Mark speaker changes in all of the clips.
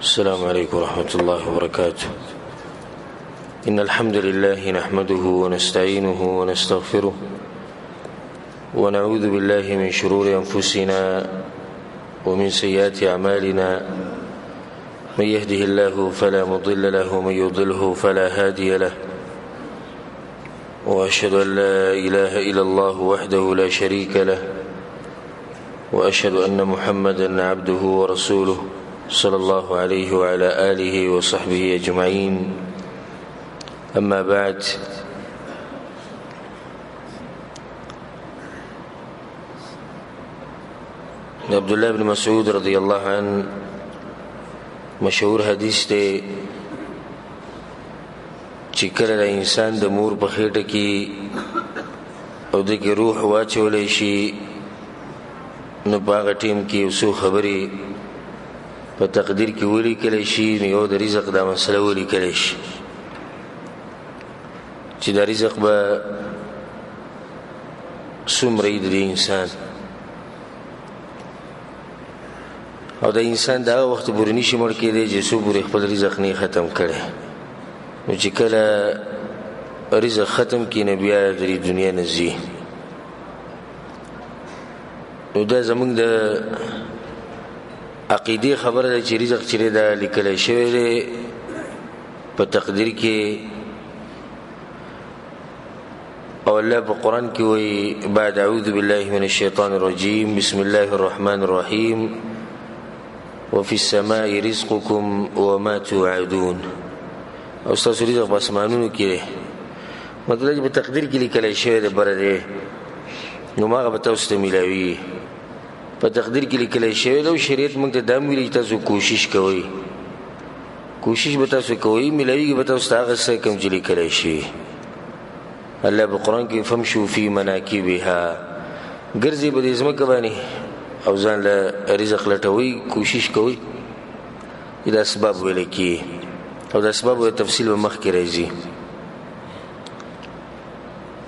Speaker 1: السلام عليكم ورحمة الله وبركاته. إن الحمد لله نحمده ونستعينه ونستغفره ونعوذ بالله من شرور أنفسنا ومن سيئات أعمالنا. من يهده الله فلا مضل له ومن يضله فلا هادي له، وأشهد أن لا إله إلا الله وحده لا شريك له، وأشهد أن محمدا عبده ورسوله صلى الله عليه وعلى آله وصحبه أجمعين. أما بعد، عبد الله بن مسعود رضی الله عنه مشهور حدیث دی چې کله د انسان د مور په خېټه کې او د کې روح واچولی شي، نو په هغه ټیم کې یو څو خبرې په تقدیر کې ولیکل شي. نو یو د رزق دا مسله ولیکل شي چې دا رزق به څومره وي د دې انسان، او د انسان د هغه وخت پورې نشي مړ کېدی چې څو پورې خپل رزق نه ختم کړي. نو چې کله رزق ختم کړي، نو بیا د دې دنیا نه ځي. نو دا زمونږ د عقیدې خبره ده چې رزق چې دا لیکل شوی دی په تقدیر کې، او الله په قرآن کې وایي بعد اعوذ بالله من الشیطان الرجیم، بسم الله الرحمن الرحیم، وفي السماء رزقكم وما توعدون. او ستاسو رزق په اسمانونو کې دی، مطلب چې په تقدیر کې لیکل شوی دی بره دی، نو هغه به تاسو ته میلاوي. په تقدیر کې لیکل شوی دی، او شریعت موږ ته دا هم ویلي چې تاسو کوشش کوئ، کوشش به تاسو کوئ، میلاویږي به تاسو ته هغه څه کوم چې لیکل شوي. الله په قرآن کې فمشو فی مناکبها، ګرځي به دې ځمکه باندې او ځان له رزق لټوئ، کوشش کوئ. دا اسباب ویل کېږي، او د اسبابو تفصیل به مخکې راځي.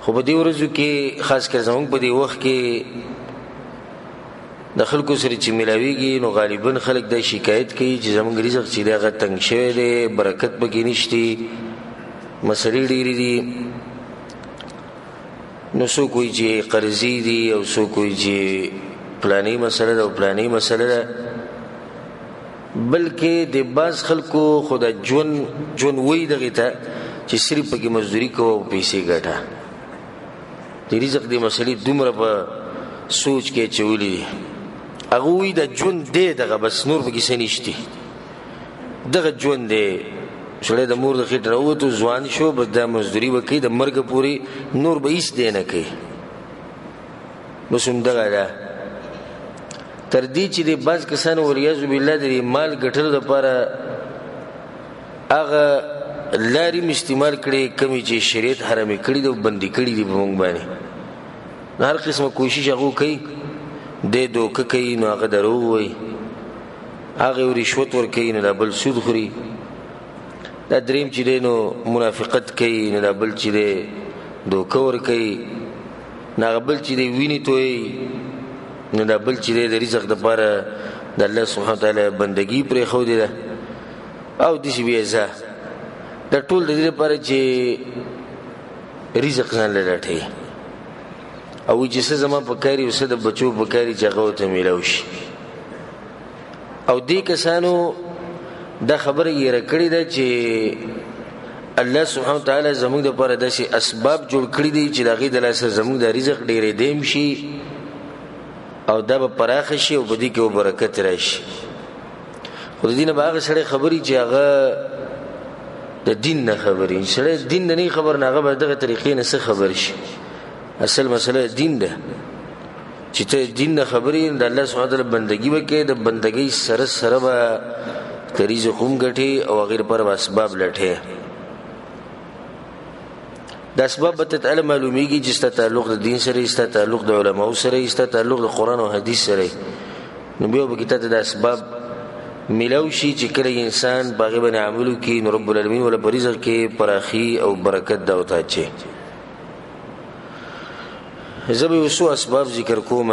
Speaker 1: خو په دې ورځو کې خاص کر زموږ په دې وخت کې د خلکو سره چې میلاویږي، نو غالبا خلک دا شکایت کوي چې زموږ رزق چې دی هغه تنګ شوی دی، برکت پکې نشتی، مسلې ډېرې دي. نو څوک وایي چې قرضې دي، او څوک وایي چې پلانې مسله ده او پلانې مسله ده. بلکې د بعض خلکو خو دا ژوند وایي دغې ته چې صرف پکې مزدوري کوه او پیسې ګټه. د رزق د مسلې دومره په سوچ کې اچولي دي. هغه وایي دا ژوند دی دغه، بس نور پکې څه نشتي، دغه ژوند دی. سړی د مور د خېټې راووتو، ځوان شو، بس دا مزدوري به کوي د مرګه پورې، نور به هېڅ دی نه کوي، بس همدغه ده. تر دې چې د بعض کسانو والعیاذ بالله د مال ګټلو دپاره هغه لارې هم استعمال کړې کومې چې شریعت حرامې کړي دي او بندې کړي دي په موږ باندې. نو هر قسمه کوشش هغو کوي، دی دوکه کوي نو هغه دروغ وایي، هغه یو رشوت ورکوي نو دا بل سود خوري، دا دریم چې دی نو منافقت کوي، نو دا بل چې دی دوکه ورکوي، نو هغه بل چې دی وینې تویوي، نو دا بل چې دی د رزق دپاره د الله سبحانه وتعالی بندګي پرېښودې ده، او داسې بیا ځه. دا ټول د دې لپاره چې رزق ځان له لټوي، او چې څه زما په کار او څه د بچو په کار چې هغه ورته میلاو شي. او دې کسانو دا خبره یې کړې ده چې الله سبحانه وتعالی زموږ دپاره داسې اسباب جوړ کړي دي چې د هغې د لاسه زموږ د رزق ډېرېدی هم شي، او دا به پراخه شي، او په دې کې به برکت راشي. خو د دې نه به هغه سړی خبري چې هغه د دین نه خبري، چې سړی دین نه نه خبر، نه هغه به دغه طریقې نه څه خبر شي. اصل مسله دین ده چې ته دین نه خبرې، د الله سبحانه وتعالی بندګي وکړې، د بندګۍ سره سره به ته رزق هم ګټې او هغې لپاره به اسباب لټې. د اسباب به ته تعالی معلومیږي چې ستا تعلق د دین سره، ستا تعلق د علماو سره، ستا تعلق د قرآن او حدیث سره. نو بیا به کې ته د اسباب میلاو شي چې کله انسان په هغې باندې عمل وکړي، نو رب العالمین وله په رزق کې پراخي او برکت دا ورته اچوي. زه به یو څو اسباب ذکر کوم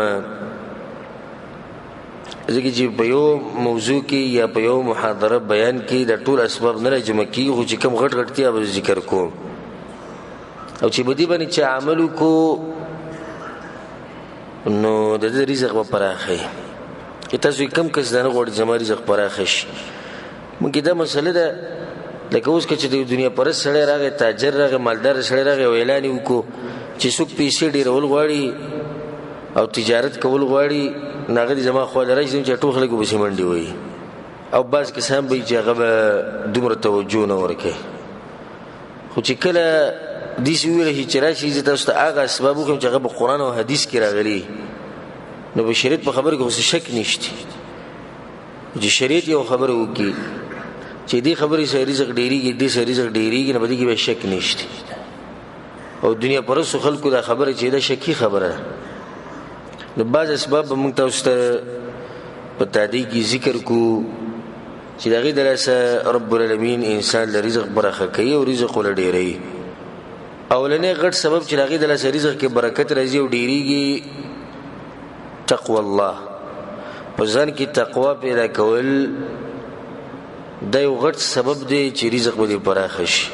Speaker 1: ځکه چې په یو موضوع کې یا په یو محاضره بیان کې د ټول اسباب نه راجمع کېږي، خو چې کوم غټ غټ دي هغه ذکر کوم، او چې په دې باندې چې عمل وکړو نو د دې رزق به پراخه وي. که تاسو کم کس دا نه غواړي زما رزق پراخه شي، مونږ دا مسله ده لکه اوس که چې د دنیا پرست سړی راغی، تاجر راغی، مالدار سړی راغی او اعلان یې وکړو چې څوک پیسې ډېرول غواړي او تجارت کول غواړي، نو هغه دې زما خوا له راشي چې ټول خلک به پسې منډې وهي، او بعض کسان به وي چې هغه به دومره توجه نه ورکوي. خو چې کله داسې وویل شي چې راشي زه تاسو ته هغه اسباب وښیم چې هغه په قرآن او حدیث کې راغلي، نو په شریعت په خبره کې خو څه شک نشته چې شریعت یو خبره وکړي چې دې خبرې سره رزق ډېرېږي، دې سره رزق ډېرېږي، نو په دې کې به شک نشته. او دنیا پرستو خلکو دا خبره چې دا شکي خبره ده. نو بعض اسباب به موږ تاسو ته په تادی کې ذکر کو چې د هغې د لاسه رب العالمین انسان له رزق برخه کوي او رزق له ډېروي. اولنی غټ سبب چې د هغې د لاسه رزق کې برکت راځي او ډېرېږي، تقوی الله. په ځان کې تقوا پیدا کول دا یو غټ سبب دی چې رزق به دې پراخه شي.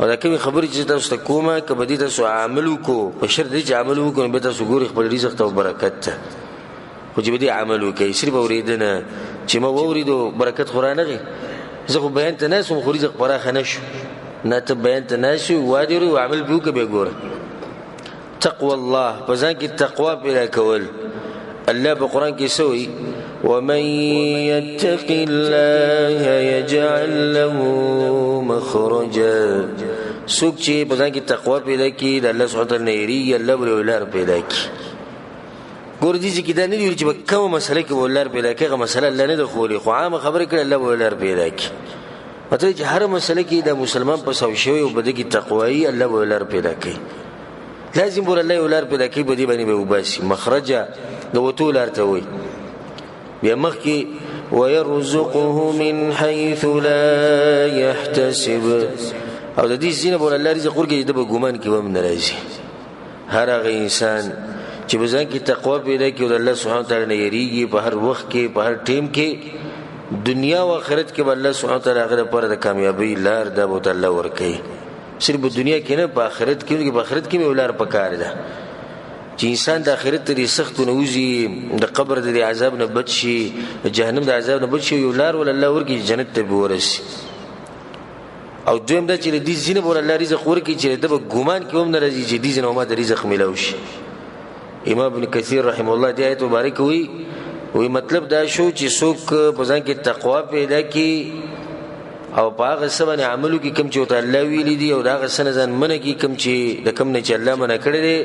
Speaker 1: او دا کومې خبرې چې تاسو ته کومه، که به دې تاسو عمل وکړو، په شرط دې چې عمل وکړو، نو بیا تاسو ګورئ خپل رزق ته او برکت ته. خو چې به دې عمل وکړئ، صرف اورېدنه چې ما واورېدو برکت خو رانغی، زه خو بیان ته ناست وم خو رزق پراخه نه شو. نه، ته بیان ته ناست یې، وادې اورې او عمل پرې وکړه، بیا ګوره. تقوی الله، په ځان کې تقوا پیدا کول. الله په قرآن کې څه وایي؟ ومن يتق الله يجعل له مخرجا. څوک چې په ځان کې تقوا پیدا کړي، د الله سبحانه وتعالی نه یریږي، الله به له لار پیدا کړي. ګوره دې ځای کې دا نه دي ویلي چې په کومه مسله کې به لار پیدا کړي، هغه مسله الله نه ده ښوولې، خو عامه خبره کړې الله به لار پیدا کړي. مطلب چې هره مسله کې د مسلمان په سو شوی او په دې کې تقوایي، الله به لار پیدا کوي. لازم بول الله یو لار پیدا کوي، په دې باندې به وباسي مخرجه، د وتو لار ته وایي. بیا مخکې ويرزقه من حيث لا يحتسب، او د دې ځینې بول الله رزق ورکړي چې ده به ګمان کې هم نه راځي. هر هغه انسان چې په ځان کې تقوا پیدا کړي او د الله سبحانه وتعالی نه یریږي، په هر وخت کې، په هر ټیم کې، دنیا او آخرت کې به الله سبحانه وتعالی هغه لپاره د کامیابۍ لار دا به ورته الله ورکوي. صرف په دنیا کې نه، په آخرت کې، په آخرت کې یو لار پکار ده چې انسان د آخرت ترې سختو نه وځي، د قبر د دې عذاب نه بچ شي، د جهنم د عذاب نه بچ شي، یو لار ول الله ورکړي چې جنت ته به ورسي. او دویم دا چې له دې ځینې به ول الله رزق ورکړي چې ده به ګمان کې هم نه راځي چې دې ځینې به ما ته رزق میلاو شي. امام ابن کثیر رحمه الله دې آیت مبارک وایي، وایي مطلب دا شو چې څوک په ځان کې تقوا پیدا کړي او په هغه څه باندې عمل وکړي کوم چې ورته الله ویلي دي، او د هغه څه نه ځان منع کړي کوم چې د کوم نه چې الله منع کړی دی،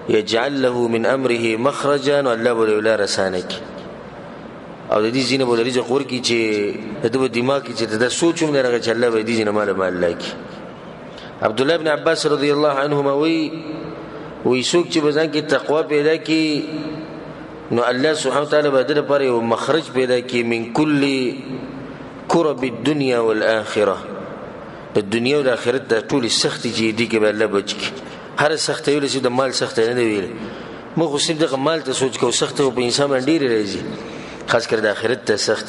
Speaker 1: یجعل له من امره مخرجا، نو الله به له لار اسانه کړي. او د دې ځینې به له رزق ورکړي چې د ده په دماغ کې چې د سوچ هم نه راغی چې الله به دې ځینې مال مال الله کړي. عبدالله بن عباس رضی الله عنهما وایي، وایي څوک چې په ځان کې تقوا پیدا کړي نو الله سبحانه وتعالی به د ده لپاره یو مخرج پیدا کړي من کل کرب الدنیا والآخرة. د دنیا او د آخرت د ټولې سختې چې دي کې به الله بچ کړي. هره سختي ویلی شي، د مال سختي نه دی ویلې. موږ خو صرف دغه مال ته سوچ کوو، سختي خو په انسان باندې ډېرې راځي، خاص کر د آخرت ته سخت.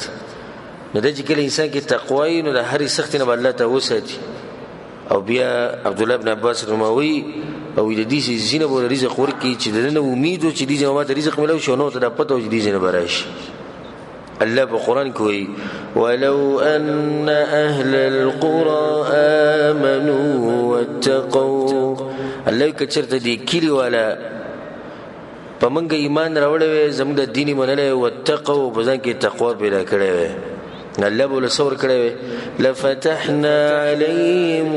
Speaker 1: نو دا چې کله انسان کې تقوا وي نو د هرې سختې نه به الله ته وساتي. او بیا عبدالله بن عباس رحمه او د دې ځینې به رزق ورکړي چې د ده نه امید و چې دې ځینې ماته رزق میلاو شي، او نو ته دا پته و چې دې ځینې به راشي. الله په قرآن کې وایي ولو أن أهل القرى آمنوا واتقوا. الله که چېرته دې کلي والا په موږ ایمان راوړی وی، زموږ د دین یې منلی وی، واتقوا، په ځان کې تقوا پیدا کړی وی، الله به له څه ورکړی وی؟ لفتحنا علیهم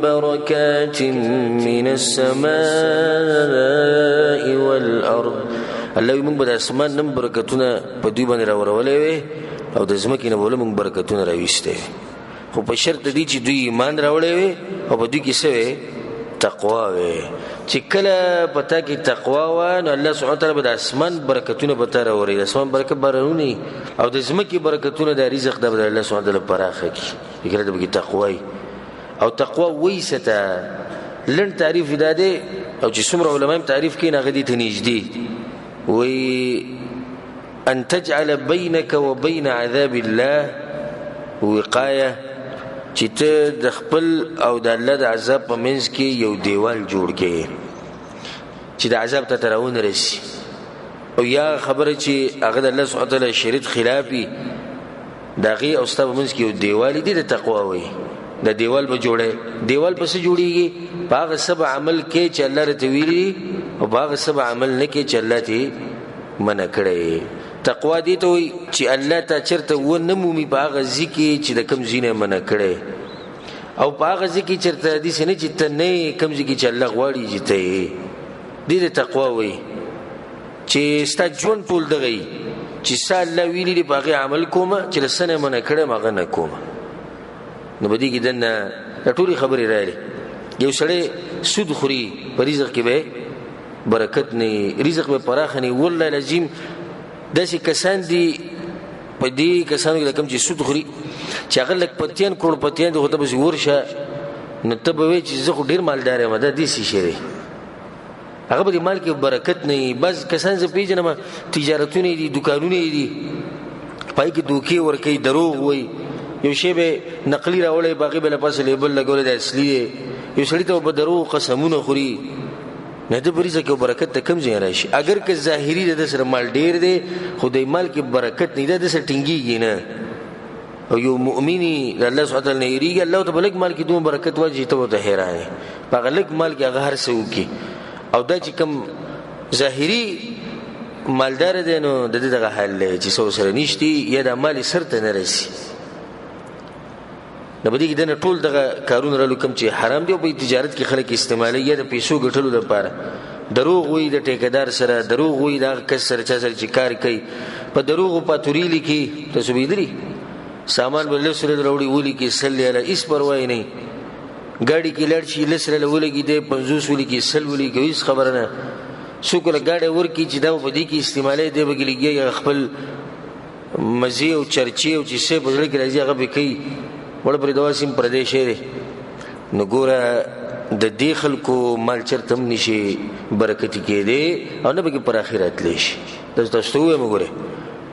Speaker 1: برکات من السماء والأرض. الله وایي موږ به د اسمان نه برکتونه په دوی باندې راورولی وی او د ځمکې نه به له موږ برکتونه راویستی وی، خو په شرط دی چې دوی ایمان راوړی وی او په دوی کې څه وی؟ تقوا وی. چې کله په تا کې تقوا وه نو الله سبحانه وتعالی به د اسمان برکتونه په تا راوروي، د اسمان برکت بارانونه او د ځمکې برکتونه، د رزق دا به د الله سبحانه وتعالی پراخه کړي. چې کله پکې تقوا وي. او تقوا وایي څه ته؟ لنډ تعریف دا دی، او چې څومره علما هم تعریف کوي نو هغه دې ته نږدې وایي. ان تجعل بينك وبين عذاب الله وقايه، چې ته د خپل او د الله د عذاب په منځ کې یو دیوال جوړ کړې چې د عذاب ته تراونه رسي، او یا خبره چې هغه د الله سبحانه وتعالی شریعت خلاف وي، د هغې او ستا په منځ کې یو دیوال دی، د تقوا وایي. د دیوال به جوړی، دیوال په څه جوړیږي؟ په هغه څه به عمل کې چې الله راته ویلي، او په هغه څه به عمل نه کې چې الله ترې منع کړی. تقوا دې ته وایي چې الله ته چېرته ونه مومي په هغه ځای کې چې د کوم ځای نه منع کړی، او په هغه ځای کې چېرته داسې نه چې ته نه یې کوم ځای کې چې الله غواړي چې ته یې. دې ته تقوا وایي چې ستا ژوند ټول دغه وي چې څه الله ویلي دي په هغې عمل کوم، چې له څه نه منع کړی یم هغه نه کوم. نو په دې کې دننه دا ټولې خبرې راغلې. یو سړی سود خوري، په رزق کې به برکت نه وي، رزق به پراخه نه وي. والله العظیم داسې کسان دي په دې کسانو کې کوم چې سود خوري، چې هغه لږ پتیان کروړپتیان دي، خو ته پسې ورشه نو ته به وایې چې زه خو ډېر مالدار یم، دا داسې شی دی. هغه به دې مال کې برکت نه وي. بعض کسان زه پېژنم تجارتونه یې دي، دوکانونه یې دي، په هغې کې دوکې ورکوي، دروغ وایي. یو شی به نقلي راوړی، په هغې به له پاسه لیبل لګولی دا اصلي دی. یو سړي ته به دروغ قسمونه خوري، نه د په رزق کې برکت ته کوم ځای راشي. اګر که ظاهري د ده سره مال ډېر دی، خو د مال کې برکت نه دی، د سره ټینګېږي نه. او یو مؤمني د الله سبحانه وتعالی نه یریږي، الله ته په لږ مال کې دومره برکت واچوي چې ته ورته حیران یې. په هغه لږ مال کې هغه هر څه وکړي. او دا چې کوم ظاهري مالدار دی، نو د ده دغه حال دی چې څه ورسره نشتي، یا دا مال یې سر ته نه رسي. نو په دې کې دننه ټول دغه کارونه رالو کوم چې حرام دي، او په تجارت کې خلک استعمالوي، یا د پیسو ګټلو لپاره دروغ وایي، د ټیکهدار سره دروغ وایي، د هغه کس سره چا سره چې کار کوي، په دروغو پاتوري لیکي. تاسو به لیدلي سامان به لس ریاله راوړي، ولیکي 100 ریاله، هېڅ پروا یې نه وي. ګاډي کې لاړ شي لس ریاله ولګي، دی 50 ولیکي، 100 ولیکي، هېڅ خبره نه. څوک له ګاډی ورکړي چې دا به په دې کې استعمالوي، دی به کې لګېږي، هغه خپل مزې او چرچې او چې څه په زړه کې راځي هغه به کوي، وړه پرې دوا سیم پردی شی دی. نو ګوره د دې خلکو مال چېرته هم نشي برکتي کېدی، او نه پکې پراخي راتلی شي. تاسو ته ووایم ګورئ،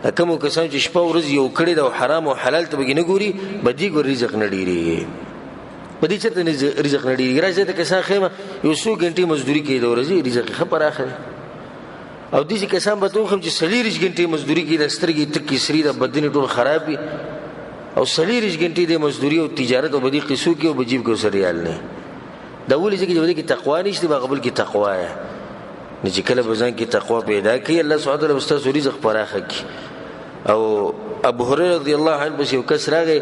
Speaker 1: دا کومو کسانو چې شپه ورځ یو کړې ده او حرام او حلال ته پکې نه ګوري، به دې ګوري رزق نه ډېرېږي، په دې چېرته رزق نه ډېرېږي. راځي ته کسان ښیم یو څو ګنټې مزدوري کوي د ورځې، رزق یې ښه پراخه دی. او داسې کسان به ته وښیم چې 24 ګنټې مزدوري کوي، د سترګې تکې سرې، د بدن یې ټول خراب وي، او 24 ګنټې د مزدوري او تجارت او په دې قصو کې او په جیب کې ورسره ریال نه. دا ولې؟ ځکه چې په دې کې تقوا نشته، په هغه بل کې تقوا ده. نو چې کله په ځان کې تقوا پیدا کړي، الله سبحانه وتعالی به ستاسو رزق پراخه کړي. او ابو هريره رضی الله عنه پسې یو کس راغی،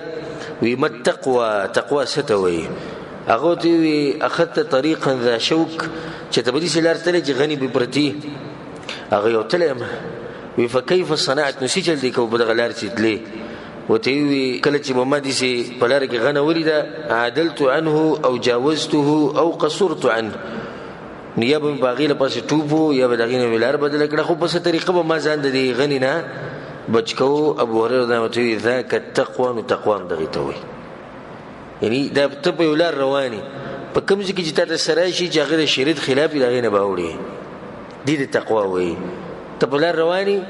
Speaker 1: وی ما التقوى، تقوا څه ته وایي؟ هغه ورته وویل اخذت طریقا ذا شوک، چې ته په داسې لار تللی چې غني پرې پرتې. هغه یو تللی یم. وی فکیف صنعت، نو څه چل دی کوو په دغه لار چې تلې؟ ورته یې وویل کله چې به ما داسې په لاره کې غنه ولیده، عدلت عنه او جاوزته او قصرت عنه، نو یا به مې په هغې له پاسه ټوپ و، یا به د هغې نه مې لار بدله کړه، خو په څه طریقه به ما ځان د دې غني نه بچ کوو. ابو هريره رضی الله عنه ورته ذاک التقوی، نو تقوا هم دغې ته وایي. یعنی دا ته په یو لار روان یې، په کوم ځای کې چې تا ته څه راشي چې هغه د شریعت خلاف وي، د هغې نه به اوړې. دې ته تقوا وایي. ته په لار روان یې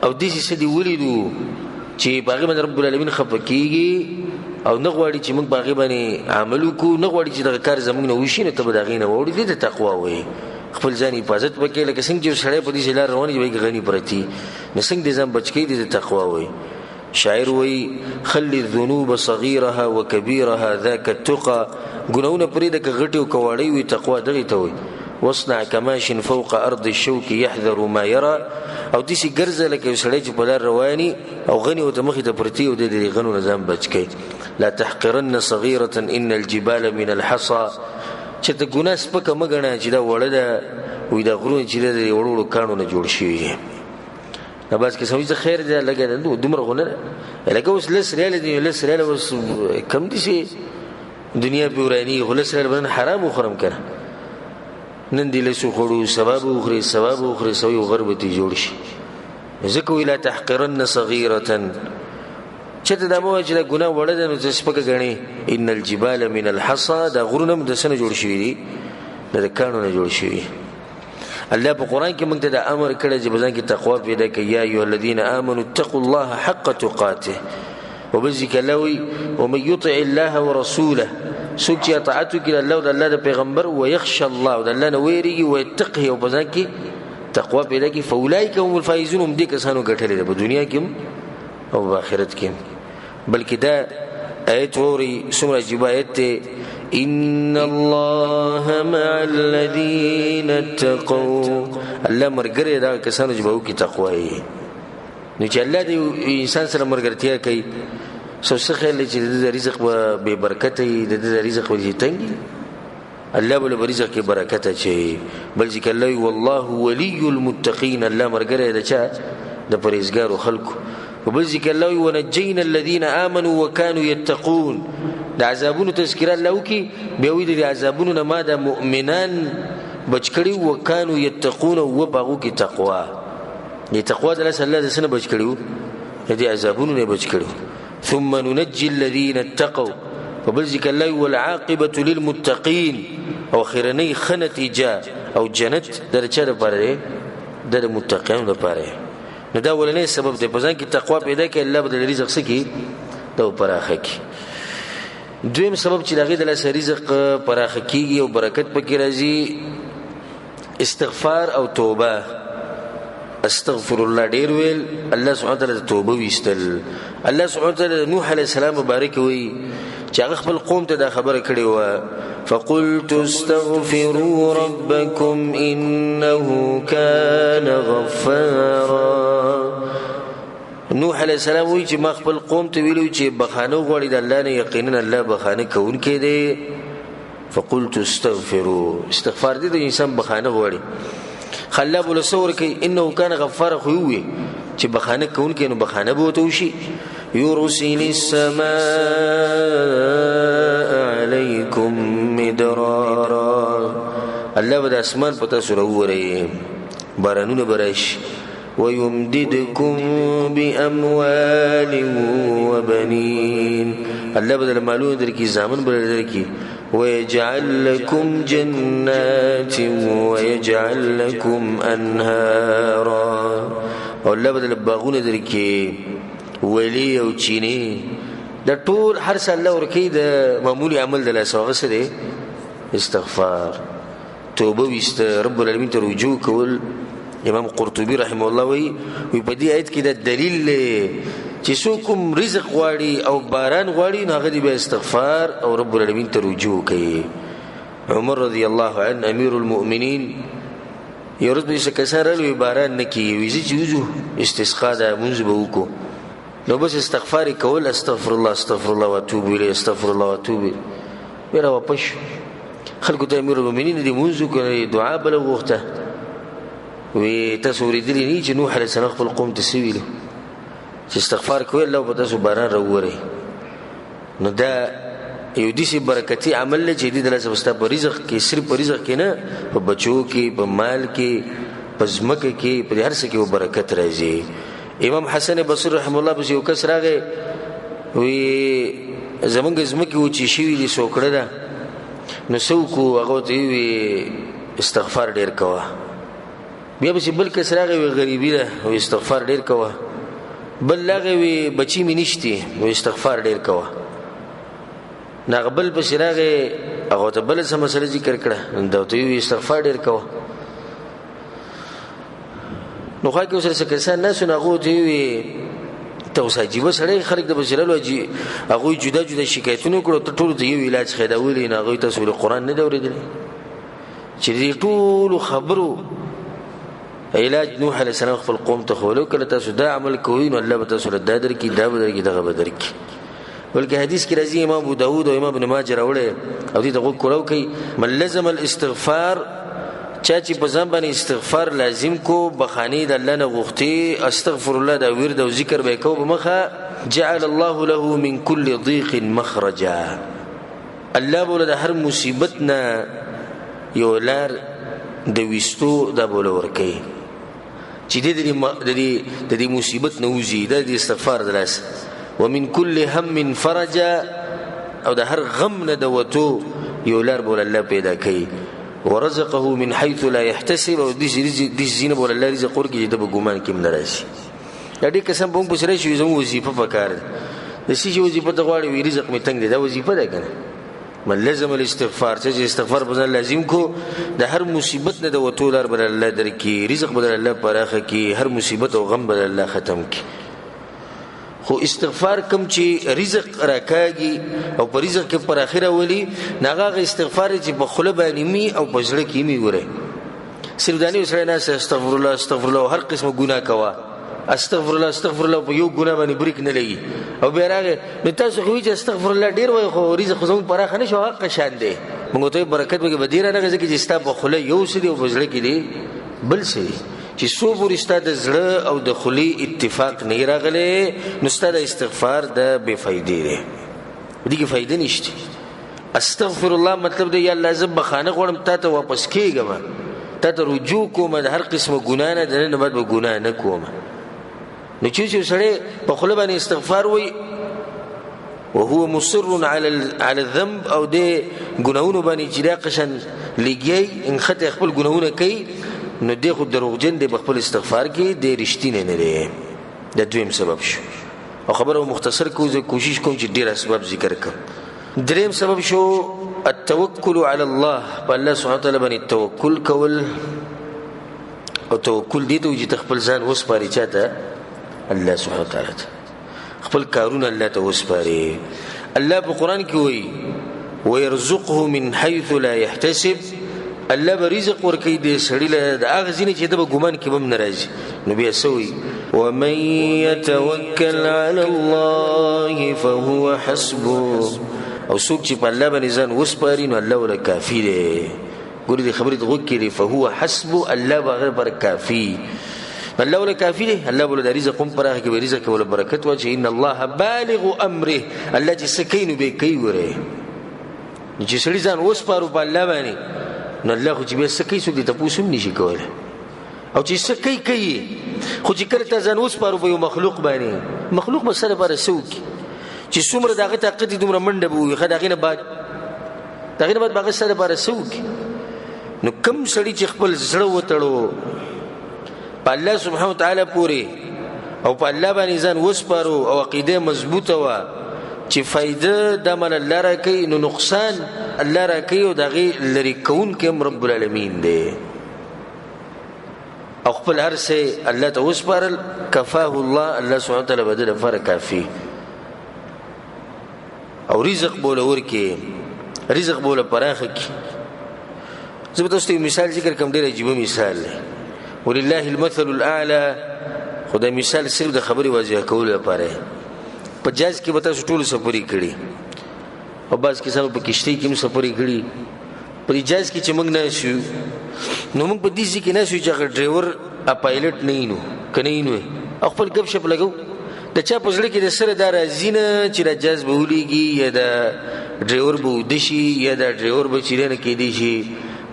Speaker 1: او داسې څه دې ولیدو چې په هغې باندې رب العالمین خفه کېږي او نه غواړي چې موږ په هغې باندې عمل وکړو، نه غواړي چې دغه کار زموږ نه وشي، نو ته به د هغې نه واوړې. دې ته تقوا وایي. خپل ځان حفاظت وکړي، لکه څنګه چې یو سړی په داسې لار روان وي چې په هغې کې غني پرتي، نو څنګه دې ځان بچ کړي، دې ته تقوا وایي. شاعر وایي خلي الذنوب صغيرها وكبيرها ذاك التقى، ګناهونه پرېږده که غټې او که واړې وي، تقوا دغې ته وایي. واصنع كماش فوق ارض الشوك يحذر ما يرى، او داسې ګرځه لکه یو سړی چې په لار روان او غني ورته مخې ته پرتې او دی د دې غنو نه ځان بچ کوي. لا تحقرن صغيرة ان الجبال من الحصى، چې ته ګناه سپکه مه ګڼه چې دا وړه ده، وایي دا غرونه چې ده د دې وړو وړو کاڼو نه جوړ شوي دي. دا بعض کسان وایي خیر دی لږه ده، دومره خو نه ده، لکه اوس لس ریاله دي، لس ریاله اوس کم دي چې دنیا پرې ورانېږي، خو لس ریاله به نن حرام وخورم که نه، نن دې لس وخوړو، سبا به وخورې، سبا به وخورې، سبا یو غر به ترې جوړ شي. ځکه وایي لا تحقرن صغیرة، چېرته دا مه وایه چې دا ګناه وړه ده نو ته سپکه ګڼې. ان الجبال من الحصى، دا غرونه هم د څه نه جوړ شوي دي؟ دا د کاڼو نه جوړ شوي. الله په قران کې موږ ته دا امر کړی چې په ځان کې تقوا پیدا کړئ، یا ایها الذین آمنوا اتقوا الله حق تقاته. وبل ذکر الله وی ومن يطع الله ورسوله، څوک چې اطاعت وکړي الله او د الله د پیغمبر، ويخشى الله او د الله نه ویریږي، ويتقه او په ځان کې تقوا پیدا کړي، فاولئک هم الفائزون، هم دې کسانو ګټلې ده په دنیا کې او په آخرت کې. بلکې دا آیت ووري، څومره عجیب آیت دی، ان الله مع الذين اتقوا. الله مرګره دا کسانو چې به وکړي تقوا یې. نو چې الله دې انسان سره مرګرتیا کوي، څو څه خیال چې د ده رزق به بې برکته وي، د ده رزق به تنګ وي، الله به له رزق کې برکت اچوي. بل ځکه الله وایي والله ولي المتقین، الله مرګری د چا؟ د پرهېزګارو خلکو. بل ځکه الله وایي ونجینا الذین آمنوا وکانوا یتقون. د عذابونو تذکره الله وکړي، بیا وایي د دې عذابونو نه ما د مؤمنان بچ کړي، وکانوا یتقون، او په هغو کې تقوا. دې تقوا د لاسه الله د څه نه بچ کړي وو؟ د دې عذابونو نه بچ کړي. ثم ننجي الذين اتقوا. په بل ځای کې الله وایي والعاقبة للمتقین، او اخرنۍ ښه نتیجه او جنت د چا دپاره دی؟ د متقیانو دپاره دی. نو دا اولنی سبب دی، په ځان کې تقوا پیدا کړي، الله به د رزق څه کړي؟ دا به پراخه کړي. دویم سبب چې د هغې د لاسه رزق پراخه کېږي او برکت پکې راځي، استغفار او توبه. استغفر الله ډیر ویل، الله سبحانه وتعالی توبه ویستل. الله سبحانه وتعالی نوح علیه السلام مبارک وی چې هغه خپل قوم ته دا خبره کړې وه، فقلت استغفروا ربكم انه كان غفارا. نوح علیه السلام وی چې ما خپل قوم ته ویلو چې بخانه غواړي د الله نه، یقینا الله بخانه کوونکی دی. فقلت استغفروا، استغفار دې د انسان بخانه غواړي. خلا بوله څه ورکوي؟ انه کان غفار، خو وي چې بخانه کوونکی نو بخانه به ورته وشي. يرسل السماء عليكم مدرارا، الله به د اسمان په تاسو راووري، بارانونه به راشي. ويمددكم بأموال وبنين، الله به د مالونه درکړي، زامن به درکړي. ويجعل لكم جنات ويجعل لكم أنهارا، او الله به د باغونه درکړي، ولي او چینې، دا ټول هر څه الله ورکوي د معمولي عمل د لاسه. هغه څه دی؟ استغفار، توبه ویسته، رب العالمین ته رجوع کول. امام قرطبي رحمه الله وایي، وایي په دې آیت کې دا دلیل دی چې څوک کوم رزق غواړي او باران غواړي، نو هغه دې بیا استغفار او رب العالمین ته رجوع کوي. عمر رضی الله عنه امیر المؤمنین یو ورځ به څه کسان راغلي، وایي باران نه کېږي، وایي ځه چې وځو استسقا ده، لمونځ به وکړو. نو بس استغفار یې کول، استغفر الله استغفر الله واتوب الیه، استغفر الله واتوب الیه. بیا راواپس شو، خلکو ته امیر المؤمنین دې لمونځ وکړو، دعا بله وغوښته. وی تاسو اورېدلي نه چې نوح علیه السلام خپل قوم ته څه ویلي؟ چې استغفار کوئ الله به تاسو باران راووري. نو دا یو داسې برکتي عمل دی چې دې د لاسه به ستا په رزق کې، صرف په رزق کې نه، په بچو کې، په مال کې، په ځمکه کې، په هر څه کې به برکت راځي. امام حسن بصري رحمه الله پسې یو کس راغی، وی زمونږ ځمکې وچې شوي دي، سوکړه ده، نو څه وکړو؟ هغه ورته ووی استغفار ډېر کوه. بیا پسې بل کس راغی، وی غریبي ده، وی استغفار ډېر کوه. بل راغی، وی بچي مې نشتي، وی استغفار ډېر کوه. نو هغه بل پسې راغی، هغه ورته بله څه مسله ذکر کړه، نو ده ورته وویل استغفار ډېر کوه. نو خوا کې ورسره څه کسان ناست وو، نو هغه ورته وویل ته اوس عجیبه سړی، خلک د پسې راغلل، هغوی جدا جدا شکایتونه وکړو، ته ټولو ته یو علاج ښیې، دا ولې؟ نو هغوی تاسو ولې قرآن نه دی اورېدلی چې دې ټولو خبرو علاج نوح علیه السلام خپل قوم ته ښوولی، کله تاسو دا عمل کوئ نو الله به تاسو له دا درکړي، دا به درکړي، دغه به درکړي. بلکې حدیث کې راځي، امام ابو داود او امام ابن ماجه راوړی او دې ته غوږ کړو کوي، من لزم الاستغفار، چا چې په ځان باندې استغفار لازم کو، بخانې د الله نه غوښتي، استغفر الله دا ورد او ذکر به کو په مخه، جعل الله له من كل ضيق مخرجا، الله به د هر مصیبت نه یو لار د ویستو دا به ورکوي چې د دې مصیبت نه وځي، د دې استغفار د لاسه. ومن كل هم فرجا، او د هر غم نه د وتو یو لار به الله پیدا کوي. ورزقه من حيث لا يحتسب. او دې زینه بول الله رزق ورکړي چې د به ګمان کې نه راشي. دا ډېر کسان به موږ پسې راشي، زموږ وظیفه پکار ده، د څه شي وظیفه ته غواړي، وي رزق مې تنګ دی، دا وظیفه ده که نه؟ من لزم الاستغفار، چې استغفار په ځان لازم کو، د هر مصیبت نه د وتو لار به الله درکړي، رزق به الله پراخه کړي، هر مصیبت او غم به الله ختم کړي. خو استغفار کم چې رزق راکاږي او په رزق کې پر اخره ولي، نو هغه استغفار چې په خوله باندې مي او په زړه کې مي. ګوره صرف دانې سړی ناست استغفر الله استغفر الله، هر قسمه ګناه کوه، استغفر الله استغفر الله، په یو ګناه باندې بریک نه لګي او بیا راغی، نو تاسو خو چې استغفر الله ډېر وایي، خو رزق خو زموږ پراخه نه شو، هغه شان دی. موږ ته برکت به به ډېر نه، ځکه چې ستا په خوله یو څه دی او په زړه کې دی بل څه دی. چې څو پورې ستا د زړه او د خولې اتفاق نه راغلی، نو ستا د استغفار د بې فایدې دی، په دې کې فایده نشته. استغفر الله مطلب دی یا الله زه بخښنه غواړم، تا ته واپس کېږم، تا ته رجوع کوم، د هر قسمه ګناه نه د نن بعد به ګناه نه کوم. نو چې یو سړی په خوله باندې استغفار وایي وهو مصر على الذنب، او د ګناهونو باندې چې دا قشن لګیای انخته خپل ګناهونه کوي، نو دی خو دروغجن دی په خپل استغفار کې، دی رښتینی نه دی. دا دویم سبب شو. او خبره مختصر کوو، زه کوشش کوم چې ډېر اسباب ذکر کړم. دریم سبب شو التوکل علی الله، په الله سبحانه وتعالی باندې توکل کول. او توکل دې ته وایي چې خپل ځان وسپاري چا ته؟ الله سبحانه وتعالی ته، خپل کارونه الله ته وسپاري. الله په قرآن کې وایي ويرزقه من حيث لا يحتسب، الله به رزق ورکوي دې سړي له د هغه ځینې چې ده به ګمان کې به هم نه راځي. نو بیا څه وایي؟ ومن يتوکل علی الله فهو حسبه. او څوک چې په الله باندې ځان وسپاري نو الله وله کافي دی. ګورې دې خبرې ته غوږ کړي، فهو حسبه، الله به هغه لپاره کافي، الله وله کافي دی. الله به له د رزق هم پراخه کړي، رزق کې وله برکت واچوي. ان الله بالغ امره، الله چې څه کوي نو بیا کوي. ګورې چې سړي ځان وسپارو په الله باندې، نو الله خو چې بیا څه کوي څوک دې تپوس هم نشي کولی. او چې څه کوي کوي، خو چې کله ته ځان وسپارو په یو مخلوق باندې، مخلوق به سره لپاره څه وکړي؟ چې څومره د هغه طاقت وي دومره منډه به ووهي، ښه د هغې نه بعد، د هغې نه بعد به هغه سره لپاره څه وکړي؟ نو کم سړي چې خپل زړه وتړو په الله سبحانه وتعالی پورې او په الله باندې ځان وسپارو او عقیده مضبوطه وه چې فایده د مال الله راکوي، نو نقصان الله راکوي او د هغې لرې کوونکی هم رب العالمین دی. او خپل هر څه الله ته وسپارل، کفاه الله، الله سبحانه وتعالی به د لپاره کافي او رزق به له ورکړي، رزق به له پراخه کړي. زه به تاسو ته یو مثال ذکر کوم، ډېر عجیبه مثال دی، ولله المثل الاعلى. خو دا مثال صرف د خبرې واضح کولو لپاره. په جاز کې به تاسو ټولو سفرې کړي او بعض کسانو په کښتۍ کې هم سفرې کړي. په دې جاز کې چې موږ ناست یو، نو موږ په دې ځای کې ناست یو چې هغه ډرایور پایلټ نه یي، نو که نه یي نو او خپل ګپ شپ لګو. د چا په زړه کې د سره دا راځي نه چې دا جاز به ولېږي، یا دا ډرایور به ویده شي، یا دا ډرایور به چې دی نه کېدای شي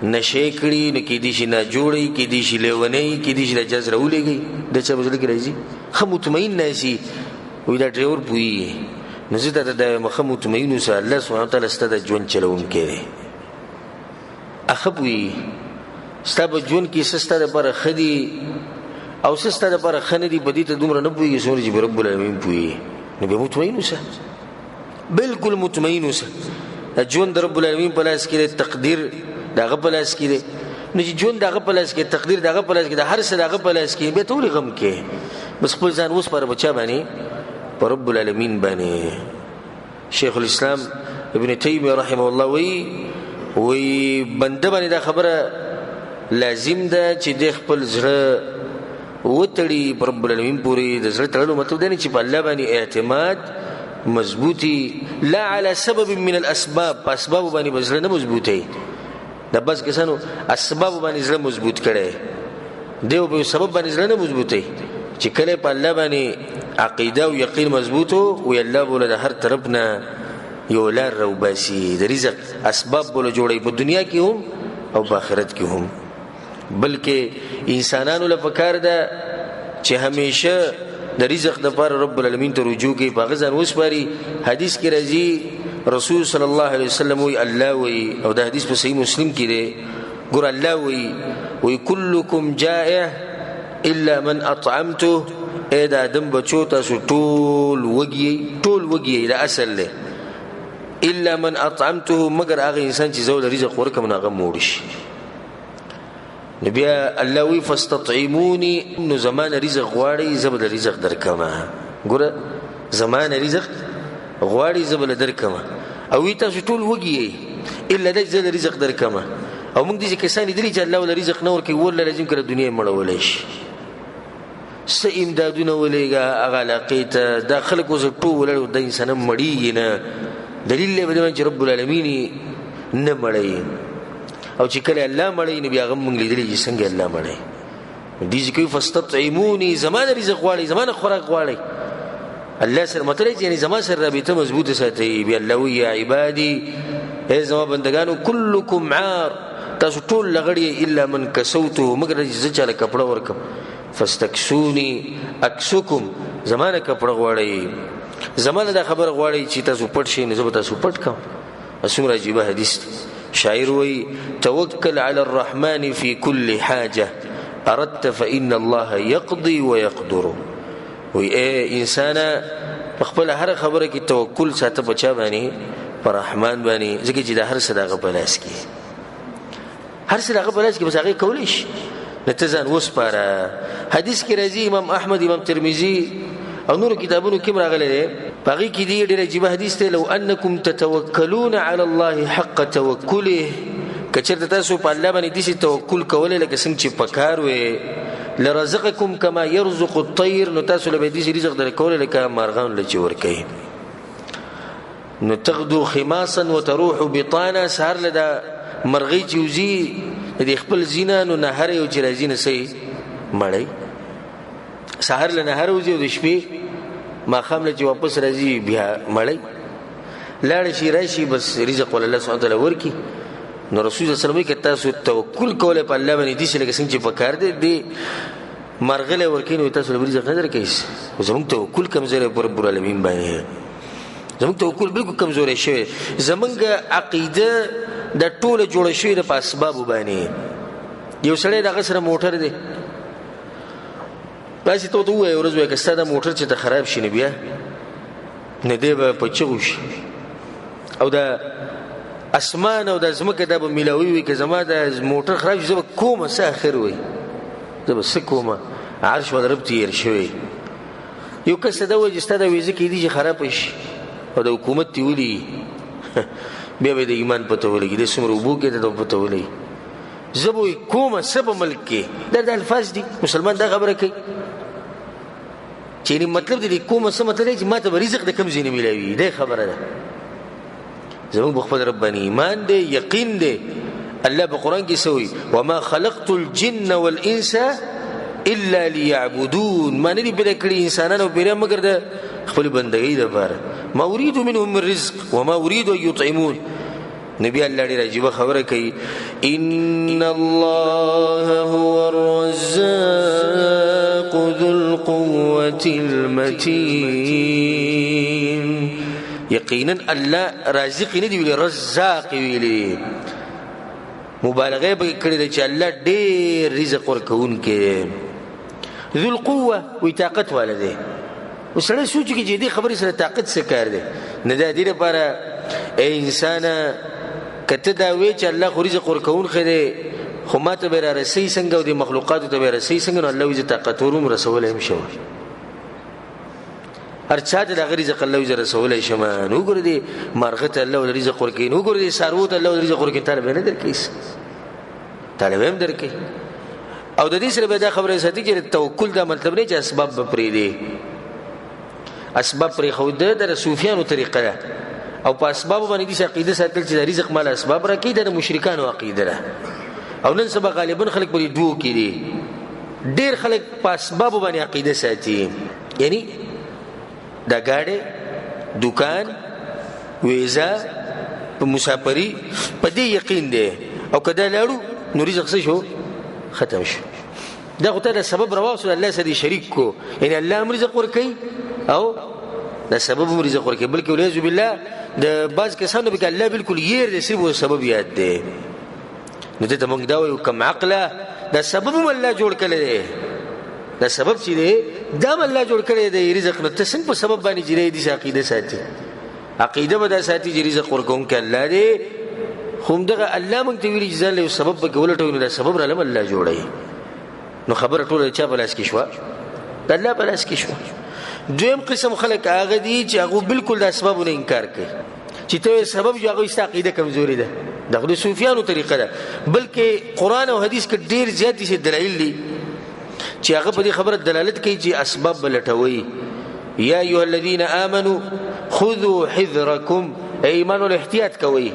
Speaker 1: نشې کړي، نه کېدای شي ناجوړی، کېدای شي لیونی، کېدای شي دا جاز راولېږي. د چا په زړه کې راځي؟ ښه مطمئن ناست وي دا ډرایور پوهېږي. نو زه درته دا وایم، ښه مطمئن اوسه، الله سبحانه وتعالی ستا د ژوند چلوونکی دی، ښه پوهېږي ستا په ژوند کې څه ستا دپاره ښه دي او څه ستا دپاره ښه نه دي. په دې ته دومره نه پوهېږي څومره چې رب العالمین پوهېږي. نو بیا مطمئن اوسه، بالکل مطمئن اوسه. د ژوند د رب العالمین په لاس کې دی، تقدیر د هغه په لاس کې دی. نو چې ژوند د هغه په لاس کې، تقدیر د هغه په لاس کې، د هر څه د هغه په لاس کې، بیا ته ولې غم کې؟ بس خپل ځان وسپاره په چا باندې؟ په رب العالمین باندې. شیخ الاسلام ابن تیمیه رحمه الله وی بنده باندې دا خبره لازم ده چې د خپل زړه وتړي پر رب العالمین پورې. د زړه تړلو مطلب دی نه چې په الله باندې اعتماد مضبوطي، لا على سبب من الاسباب، په اسبابو باندې به زړه نه مضبوطوي. د بعض کسانو اسبابو باندې زړه مضبوط کړی دی، او په سبب باندې زړه نه مضبوطوي. چې کله په الله باندې عقیده او یقین مضبوط وي، الله به له د هر طرف نه یو لار راوباسي، د رزق اسباب به له جوړوي، په دنیا کې هم او په آخرت کې هم. بلکې انسانانو له پکار ده چې همیشه د رزق دپاره رب العالمین ته رجوع کوي، په هغه ځان وسپاري. حدیث کې راځي رسول صلی الله علیه وسلم وایي، الله وایي، او دا حدیث په صحیح مسلم کې دی، ګور الله وی وی کلکم جائع الا من اطعمته. اې د آدم بچو تاسو ټول وږي، ټول وږي، دا اصل دی. الا من اطعمته، مګر هغه انسان چې زه له رزق ورکړم نو هغه موړ شي. نو بیا الله وی فاستطعموني، نو زما نه رزق غواړئ زه به له رزق درکړم. ګوره زما نه رزق غواړئ زه به له درکړم. او وی تاسو ټول وږي یئ الا دا چې زه له رزق درکړم. او موږ داسې کسان لیدلي چې الله له رزق نه ورکوي، والله لازم که له دنیا یې مړولی شي. څه امدادونه ولېږه هغه علاقې ته، دا خلک اوس ټول ولاړ دا انسانان مړېږي نه. دلیل دی په دې باندې چې رب العالمین یې نه مړوي. او چې کله الله مړوي نو بیا هغه موږ لیدلي چې څنګه الله مړوي. دې چې کوي فاستطعموني، زما نه رزق غواړئ، زما نه خوراک غواړئ. الله سره مطلب چې یعنی زما سره رابطه مضبوطه ساتئ. بیا الله وایي یا عبادي، ای زما بندګانو، کلکم عار، تاسو ټول لغړی الا من کسوته، مګر چې زه چاله کپړه ورکم. فاستکسوني اکسکم، زما نه کپړه غواړئ، زما نه دا خبره غواړئ چې تاسو پټ شئ نو زه به تاسو پټ کړم. څومره عجیبه حدیث دی. شاعر وایي توکل علی الرحمن فی کل حاجة اردت فإن الله يقضي ويقدر. وایي ای انسانه په خپله هره خبره کې توکل ساته په چا باندې؟ په رحمان باندې، ځکه چې دا هر څه د هغه په لاس کې، هر څه د هغه په لاس کې، بس هغه کولی شي. نو ته ځان وسپاره. حدیث کې راځي امام احمد، امام ترمذي او نورو کتابونو کې هم راغلی دی. په هغې کې دی ډېر عجیبه حدیث دی، لو انکم تتوکلون علی الله حق توکله، که چېرته تاسو په الله باندې داسې توکل کولی لکه څنګه چې پکار وی، لرزقکم کما یرزق الطیر، نو تاسو له به داسې رزق درکولی لکه مارغانو له چې ورکوي. نو تغدو خماسا وتروح بطانا، سهار له دا مرغۍ چې وځي د دې خپل ځینه نو نهر یو چې راځي نه سي مړی، سهار له نهر وځي او د شپې ماښام له چې واپس راځي بیا مړی لاړ شي راشي، بس رزق ول الله سبحانه وتعالی ورکي. نو رسول الله صلی الله علیه وسلم که تاسو توکل کولی په الله باندې داسې لکه څنګه چې پکار دی، دې مرغلی ورکوي نو تاسو له رزق نه درکوي. خو زموږ توکل کمزوری پر رب العالمین باندې، زموږ توکل بالکل کمزوری شوی. زموږ عقیده د ټوله جوړه شوې ده په اسبابو باندې. یو سړی د هغه سره موټر دی، داسې ته ورته ووایه ورځ وایه که ستا دا موټر چې ته خراب شي نو بیا نو دی به په چغو شي، او دا اسمان او دا ځمکه دا به میلاوي وي که زما دا موټر خراب شي زه به کومه څه اخر وي، زه به څه کومه، عرش به رب تېر شوی. یو کس ته دا وایي چې ستا دا ویزه کېدی چې خرابه شي او د حکومت دې ولي، بیا به د ایمان پته ولګي، د څومره اوبو کې د پته ولګي. زه به وایي کومه څه په ملک کې، دا د الفاظ دي، مسلمان دا خبره کوي چې یعنی مطلب د دې کومه څه مطلب دی چې ما ته به رزق د کوم ځای نه میلاوي، دا خبره ده. زموږ په خپل رب باندې ایمان دی، یقین دی. الله په قرآن کې څه وایي؟ وما خلقت الجن والانس الا ليعبدون، ما نه دي پیدا کړي انسانان او پیریان مګر د خپلې بندګۍ دپاره. ما اريد منهم من رزق وما اريد ان يطعمون. نبی الله ډېره عجیبه خبره کوي، ان الله هو الرزاق ذو القوة المتين. یقینا الله رازق نه دی ویلی، رزاق ویلی. مبالغه یې پکې کړې ده چې الله ډېر رزق ورکوونکی دی. ذو القوة وایي طاقت والا دی. اوس سړی سوچ کوي چې دې خبرې سره طاقت څه کار دی؟ نه دا دې لپاره ای انسانه که ته دا وایې چې الله خو رزق ورکوونکی دی، خو ما ته به را رسوي څنګه او دې مخلوقاتو ته به رسوي څنګه، نو الله وایي زه طاقتور هم رسولی هم شم. هر چا ته د هغه رزق الله وایي زه رسولی شم. نو وګوره دې مرغه ته الله ول رزق ورکوي، نو وګوره دې څاروو ته الله ول رزق ورکوي، تا له به نه درکوي، تا له به هم درکوي. او د دې سره به دا خبره ساتي چې توکل دا مطلب نه چې اسباب به پرېږدي، اسباب پرېښودل د صوفیانو طریقه ده. او په اسبابو باندې داسې عقیده ساتل چې د رزق مال اسباب راکوي، دا د مشرکانو عقیده ده. او نن سبا غالبا خلک په دې دوو کې دي، ډېر خلک په اسبابو باندې عقیده ساتي، یعنی دا ګاډی، دکان، ویزا، په مسافري، په دې یقین دی، او که دا لاړو نو رزق څه شو؟ ختم شو. دا خو ته د سبب راواخیستو، الله سره دې شریک کو، یعنی الله هم رزق ورکوي او دا سبب هم رزق ورکوي، بلکې والعیاذ بالله د بعض کسانو به کې الله بالکل یې دی، صرف سبب یاد دی. نو دې ته موږ دا وایو کم عقله، دا سبب هم الله جوړ کړی دی، دا سبب چې دی دا هم الله جوړ کړی دی رزق. نو ته څنګه په سبب باندې چې دی داسې عقیده ساتي؟ عقیده به دا ساتي چې رزق ورکوونکی الله دی، خو همدغه الله موږ ته ویلي چې ځان له یو سبب پکې ولټوي، نو دا سبب راله هم الله جوړوي. نو خبره ټوله د چا په لاس کې شوه؟ د الله په لاس کې شوه. دویم قسم خلک هغه دي چې هغه بالکل د اسبابو نه انکار کوي، چې ته سبب جو هغه ستا عقیده کمزوري ده، دا خو د صوفیانو طریقه ده. بلکې قرآن او حدیث کې ډېر زیات داسې دلایل دي چې هغه په دې خبره دلالت کوي چې اسباب به لټوي. یا ایها الذین آمنو خذوا حذرکم، ای ایمان ول احتیاط کوئ،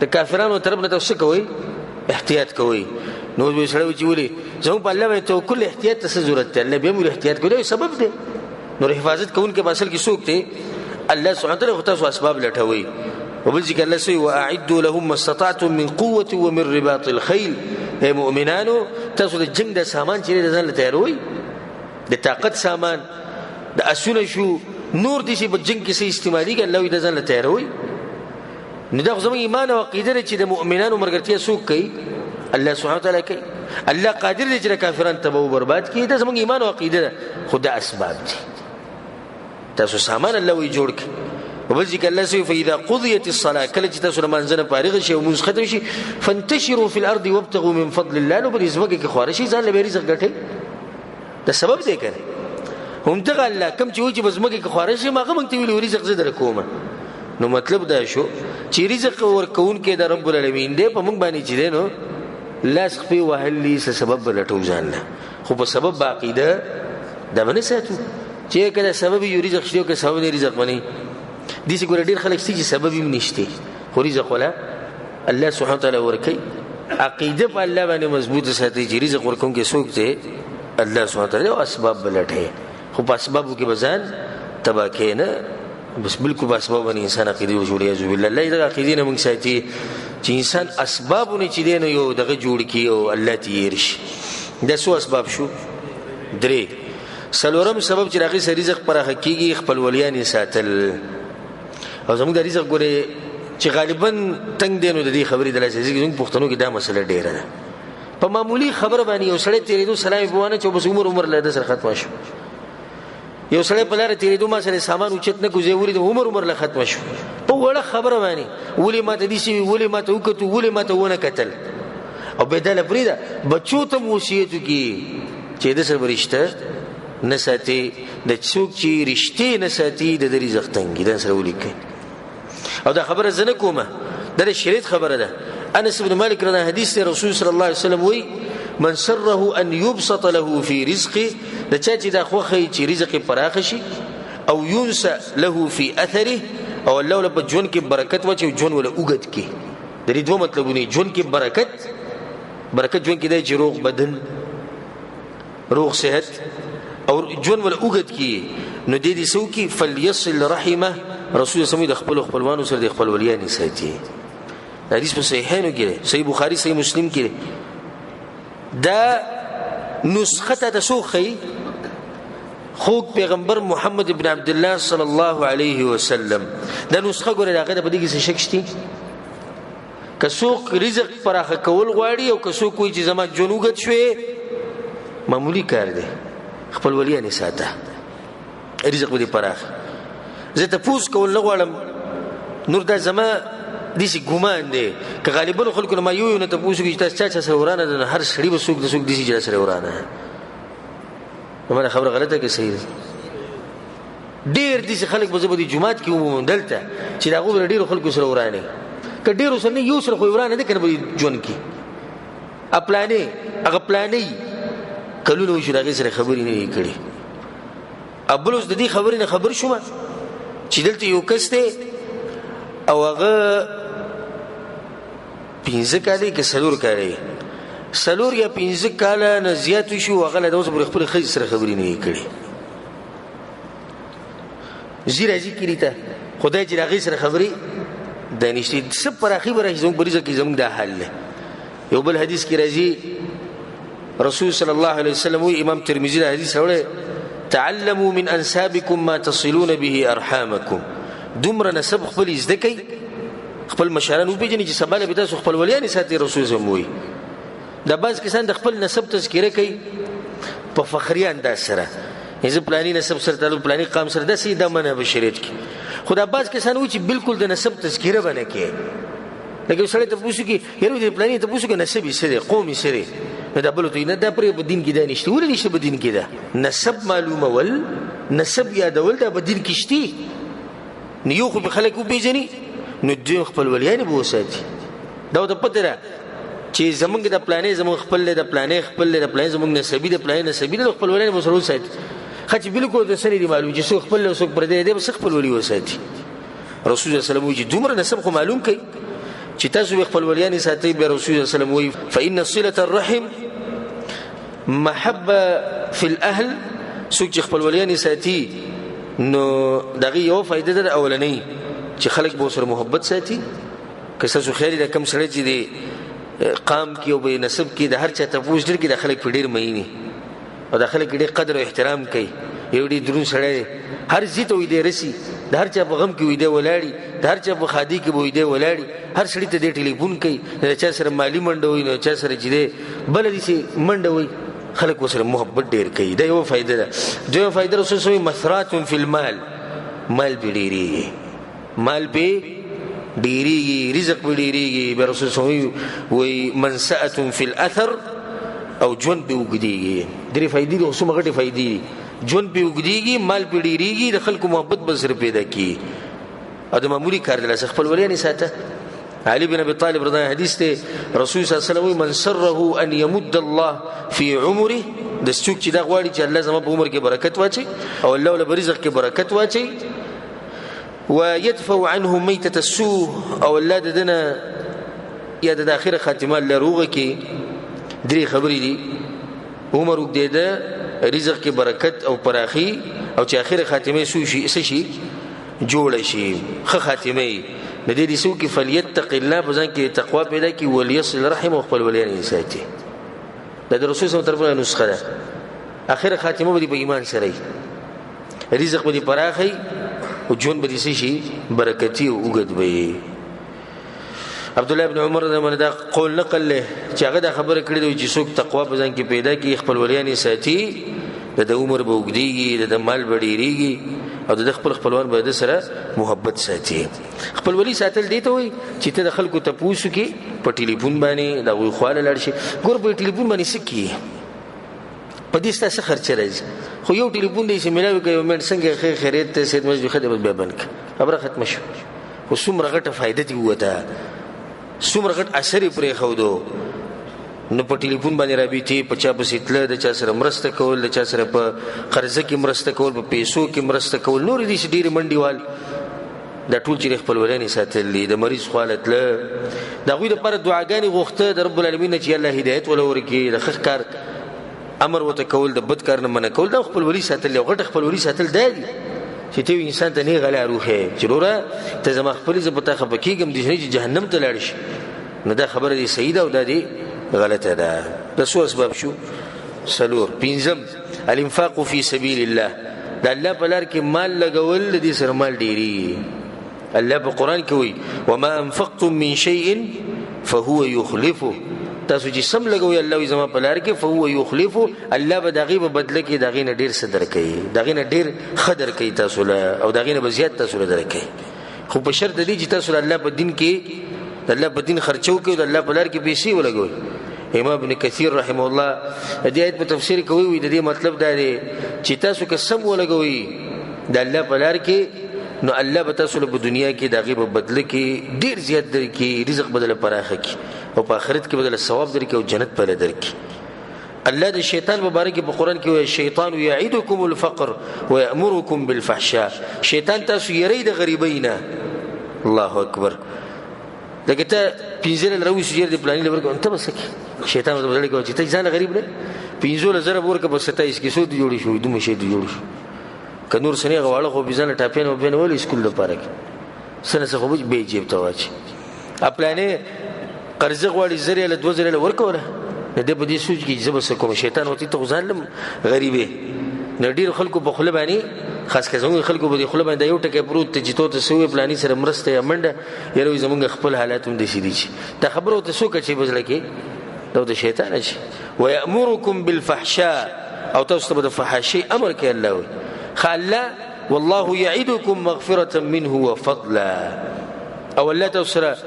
Speaker 1: د کافرانو طرف نه تاسو څه کوئ؟ احتیاط کوئ. نو به سړی چې ولي زموږ په الله باندې توکل احتیاط ته څه ضرورت دی؟ الله بیا موږ احتیاط کوي، سبب دی. نو حفاظت کوونکی په اصل کې څوک دی؟ الله سبحانه وتعالی. خو تاسو اسباب لټوئ. وبل ځای کې الله سوی واعدوا لهم ما استطعتم من قوة ومن رباط الخیل، ای مؤمنانو تاسو د جنګ د سامان چې دی ځان له تیاروئ، د طاقت سامان، د اسونه شو نور دي چې په جنګ کې څه استعمالېږي، الله وایي د ځان له تیاروئ. نو دا خو زموږ ایمان او عقیده ده چې د مؤمنانو ملګرتیا څوک کوي؟ الله سبحانه وتعالی کوي. الله قادر دی چې د کافران تباه و برباد کړي، دا زموږ ایمان او عقیده ده. خو دا اسباب دي، تاسو سامان الله وایي جوړ کړئ. وبل ځای کې الله سوی فاذا قضیت الصلاه، کله چې تاسو لمانځه نه فارغ شئ او لمونځ ختم شي، فانتشروا في الارض وابتغوا من فضل الله، نو په دې ځمکه کې خواره شئ، ځان له به رزق ګټئ. دا سبب دی که نه؟ همدغه الله کوم چې وایي چې په ځمکه کې خواره شئ، هغه موږ ته ویلي رزق زه درکوم. نو مطلب دا شو چې رزق ورکوونکی د رب العالمین دی، په موږ باندې چې دی نو لاس خپې وهل دي، څه سبب به لټوو ځان له، خو په سبب به عقیده دا به نه ساتو چې کله سبب یو رزق شته او که سبب نه رزق به نه. داسې ګوره ډېر خلک شته چې سبب یې هم نشته، خو رزق ولا الله سبحانه وتعالی ورکوي. عقیده په الله باندې مضبوطه ساتي چې رزق ورکوونکی څوک دی؟ الله سبحانه وتعالی. او اسباب به لټوي، خو په اسبابو کې به ځان تباه کوي نه، بس بالکل په اسباب باندې انسان عقیده جوړوي. اعوذ بالله. الله دغه عقیدې نه موږ ساتي چې انسان اسبابونه چې دی نو یو دغه جوړ کړي او الله ته یې شي. دا څو اسباب شو؟ درې. څلورم سبب چې د هغې سره رزق پراخه کېږي، خپلولیان یې ساتل. او زموږ د رزق ګورې چې غالبا تنګ دی، نو د دې خبرې د لاسه ځي. زموږ پښتنو کې دا مسله ډېره ده، په معمولي خبره باندې یو سړی تېرېدو سلام یې په وانه چې بس عمر عمر له ده سره ختمه شو. یو سړی په لاره تېرېدو ما سره سامان اوچت نه کړو، زه یې ولیدم عمر عمر له ختمه شو. په وړه خبره باندې ولې ما ته داسې وي، ولې ما ته وکتو، ولې ما ته ونه کتل. او بیا دا له پرېږده بچو ته هم وصیت وکړي چې ده سره به رشته نه ساتي. د څوک چې رشتې نه ساتي د ده رزق تنګي، دا سره ولیکئ. او دا خبره زه نه کومه، دا د شریعت خبره ده. انس بن مالک رضی الله حدیث دی، رسول صلی الله علیه وسلم وایي من سره ان يبسط له في رزقه، د چا چې دا خوښه وي چې رزق یې پراخه شي، او ينسى له في اثره، او الله له په ژوند کې برکت واچوي، ژوند وله اوږد کړي. د دې دوه مطلبونه، ژوند کې برکت، برکت ژوند کې دی چې روغ بدن، روغ صحت، او ژوند وله اوږد کړي. نو دې دې څه وکړي؟ فلیصل رحمه، رسول الله د خپلو خپلوانو سره د خپل ولیانې ساتي. حدیث په صحیحینو کې دی، صحیح بخاري صحیح مسلم کې دی. دا نسخه ته څوک ښیي؟ خوږ پیغمبر محمد ابن عبد الله صلی الله علیه وسلم. دا نسخه ګوره د هغه ده، په دې کې څه شک شته؟ که څوک رزق پراخه کول غواړي او که څوک وایي چې زما ژوند اوږد شوی، معمولي کار دی، خپل ولیانې ساته، رزق به دې پراخ. زه تپوس کول نه غواړم نور، دا زما داسې ګمان دی که غالبا خلکو نه ما یو یو نه تپوس وکړي چې تاسو چا چا سره ورانه ده، نو هر سړي به څوک نه څوک داسې چې سره ورانه ده. زما دا خبره غلطه که صحیح ده؟ ډېر داسې خلک به زه په دې جومات کې ومومم دلته چې د هغو به ډېرو خلکو سره ورانه، که ډېرو سره نه یو سره خو یې ورانه ده که نه په دې ژوند کې. پلانې هغه پلانې کلونه وشو د هغې سره خبرې نه وې کړې. بل اوس د دې خبرې نه خبر شوم چې دلته یو کس دی او هغه پنځه کاله که څلور کاله، څلور یا پنځه کاله نه زیات شو، هغه له اوسه پورې خپلې ښځې سره خبرې نه وې کړې. ځي راځي کلي ته، خدای چې د هغې سره خبرې د نشته. څه پراخي به راشي زموږ په رزق کې، زموږ دا حال دی. یو بل حدیث کې راځي رسول صلی الله علیه وسلم وی، امام ترمذی دا حدیث راوړی، تعلموا من انسابکم ما تصلون به ارحامکم. دومره نسب خپل زده کړئ خپل مشران وپېژنئ چې سبا له به تاسو خپل ولیان ساتي. رسول زم وایي دا بعض کسان د خپل نسب تذکره کوي په فخري انداز سره، زه پلاني نسب سره تعلق، پلاني قام سره، داسې دا منع په شریعت کې. خو دا بعض کسان وایي چې بالکل د نسب تذکره به نه کوي. لکه یو سړی تپوس وکړي، یاره دې پلاني تپوس وکړه نسب یې څه دی، قوم یې څه دی، نو دا بل ورته وایي نه دا پرې په دین کې دا نشته. ولې نشته په دین کې؟ دا نسب معلومول، نسب یادول، دا په دین کې شته. نو یو خو به خلک وپېژني، نو دویم خپل ولیانې به وساتي. دا ورته پته ده چې زمونږ د پلانې زمونږ خپل دی، د پلانې خپل دی، د پلانې زمونږ نسبي، د پلانې نسبي دی، خپل ولیانې به سره وساتي. ښه چې بالکل ورته څه نه دي معلوم چې څوک خپل دی او څوک پردی دی، به څه خپل ولي وساتي. رسول الله صلی الله علیه وسلم وایي چې دومره نسب خو معلوم کړئ چې تاسو به خپل ولیانې ساتئ. بیا رسول الله صلی الله علیه وسلم وایي فإن صلة الرحم محبه فی الأهل، څوک چې خپل ولیانې ساتي نو د هغې یوه فایده ده اولنۍ چې خلک به ورسره محبت ساتي. که ستاسو خیال د کوم سړی چې دی قام کې او به نسب کې د هر چا تپوس ډېر کې، د خلک په ډېر مئیني او د خلک ډېر قدر او احترام کوي. یو ډېر درون سړی دی، هر ځای ته وایي دی رسي، د هر چا په غم کې وایي دی ولاړي، د هر چا په ښادي کې به وایي دی ولاړي، هر سړي ته دی ټلیفون کوي، نه چا سره مالي منډه وایي، نه چا سره چې دی بله داسې منډه وایي، خلک ورسره محبت ډېر کوي. دا یوه فایده ده. دویمه فایده رسول صلی الله علیه وسلم مثرات فی المال، مال پې ډېرېږي، مال پې ډېرېږي، رزق پې ډېرېږي. بیا رسول صلی الله علیه وسلم وایي منسأة فی الاثر، او ژوند پې اوږدېږي. درې فایدې دي، خو څومره غټې فایدې دي. ژوند پې اوږدېږي، مال پې ډېرېږي، د خلکو محبت به سره پیدا کړي. او د معمولي کار د لاسه خپل ولیانې ساته. علي بن ابي طالب رضی الله حدیث ته رسول صلی الله علیه وسلم وایي من سره ان يمد الله في عمره، د څوک چې دا غواړي چې الله زما په عمر کې برکت واچي او الله له رزق کې برکت واچي، ويدفع عنه ميتة السوء، او الله د دنه یا د اخره خاتمه الله روغه کې. درې خبرې دي: عمر اوږدېده، رزق کې برکت او پراخي، او چې اخره خاتمه سو شي څه شي جوړه شي، ښه خاتمه یې. نو دې دې څه وکړي؟ فلیتق الله، په ځان کې تقوا پیدا کړي، ولیصل رحم، او خپل ولیان یې ساتي. دا د رسول صلی الله علیه وسلم طرفه نسخه ده. اخره خاتمه به دې په ایمان سره وي، رزق به دې پراخه وي، او ژوند به دې څه شي؟ برکتي او اوږد به وي. عبد الله بن عمر رضی الله عنه دا قول نقل له چې هغه دا خبره کړې ده چې څوک تقوا په ځان کې پیدا کړي، خپل ولیان یې ساتي، د ده عمر به اوږدېږي، د ده مال به ډېرېږي، او د ده خپل خپلوان به ده سره محبت ساتي. خپل ولي ساتل دې ته وایي چې ته د خلکو تپوس وکړې په ټلیفون باندې، د هغوی خواله لاړ شي. ګوره په ټلیفون باندې څه کېږي؟ په دې ستا څه خرچه راځي؟ خو یو ټلیفون دی چې ملاوي کوي، منډ څنګه ښه خیریت دی، صحت مند ښه دی، بس بیا بند کړه، خبره ختمه شوه. خو څومره غټه فایده دې ووته، څومره غټ اثر یې پرېښودو. نو په ټلیفون باندې رابطې، په چا پسې تله، د چا سره مرسته کول، د چا سره په قرضه کې مرسته کول، په پیسو کې مرسته کول، نورې داسې ډېرې منډې وال. دا ټول چې خپل ولیانې ساتل دي، د مریض خواله تله، د هغوی دپاره دعاګانې غوښته د رب العالمین نه چې الله هدایت وله ورکړي، د ښه کار امر ورته کول، د بد کار نه منع کول. دا خپل ولي ساتل دی. غټه خپل ولي ساتل دا دي چې ته انسان ته نیغه لار وښیې چې وروره ته زما خپلې، زه په تا خفه کېږم، داسې نه چې جهنم ته لاړ شي. نو دا خبره دې صحیح ده او دا دې غلطه ده. دا څو اسباب شو؟ څلور. پنځم الانفاق فی سبیل الله، د الله په لار کې مال لګول، د دې سره مال ډېرېږي. الله په قرآن کې وایي وما انفقتم من شیء فهو یخلفه، تاسو چې سم لګوئ الله وایي زما په لار کې، فهو یخلفه، الله به د هغې په بدله کې د هغې نه ډېر څه درکوي، د هغې نه ډېر ښه درکوي تاسو له، او د هغې نه به زیات تاسو له درکوي. خو په شرط د دې چې تاسو له الله په دین کې، د الله په دین خرچه وکړئ، د الله په لار کې پیسې ولګوئ. امام ابن کثیر رحمه الله د دې آیت په تفسیر کې وایي د دې مطلب دا دی چې تاسو که سم ولګوئ د الله په لار کې، نو الله به تاسو له په دنیا کې د هغې په بدله کې ډېر زیات درکړي، رزق به درله پراخه کړي، او په آخرت کې به درله ثواب درکړي او جنت به درله درکړي. الله د شیطان مبارک په قرآن کې وایي شیطان یعدکم الفقر ویأمرکم بالفحشاء، شیطان تاسو یری د غریبۍ نه. الله اکبر. لکه ته پنځه له راویستو چېرې د پلاني له ورکړه، ته به څه کړې؟ شیطان ورته په زړه کې وایي چې ته ځان غریب نه، پنځو له ضرب ورکړه، په 27 کې څو دې جوړې شوې، دومره شی دې جوړ شو. که نور څه نه هغه واړه خو بې ځانه ټاپیان وپیان ولې سکول دپاره کې څه نه څه خو به بې جیب ته واچي. پلانې قرضه غواړي 1000 ریاله 2000 ریاله ورکوله، نو دی په دې سوچ کې چې زه به څه کوم. شیطان ورته ته خو ځان له غریب یې. نو ډېرو خلکو په خوله باندې خاص کر زموږ خلکو په دې خوله باندې یو ټکی پروت دی چې ته ته څه ووایې، فلاني سره مرسته یا منډه، یاره وایي زموږ خپل حالات هم داسې دي چې دا خبره ورته څوک اچوي په زړه کې؟ دا ورته شیطان اچوي. ویأمرکم بالفحشاء، او تاسو ته به د فحاشۍ امر کوي الله وایي. ښه الله والله یعدکم مغفرة منه وفضلا، او الله تاسو سره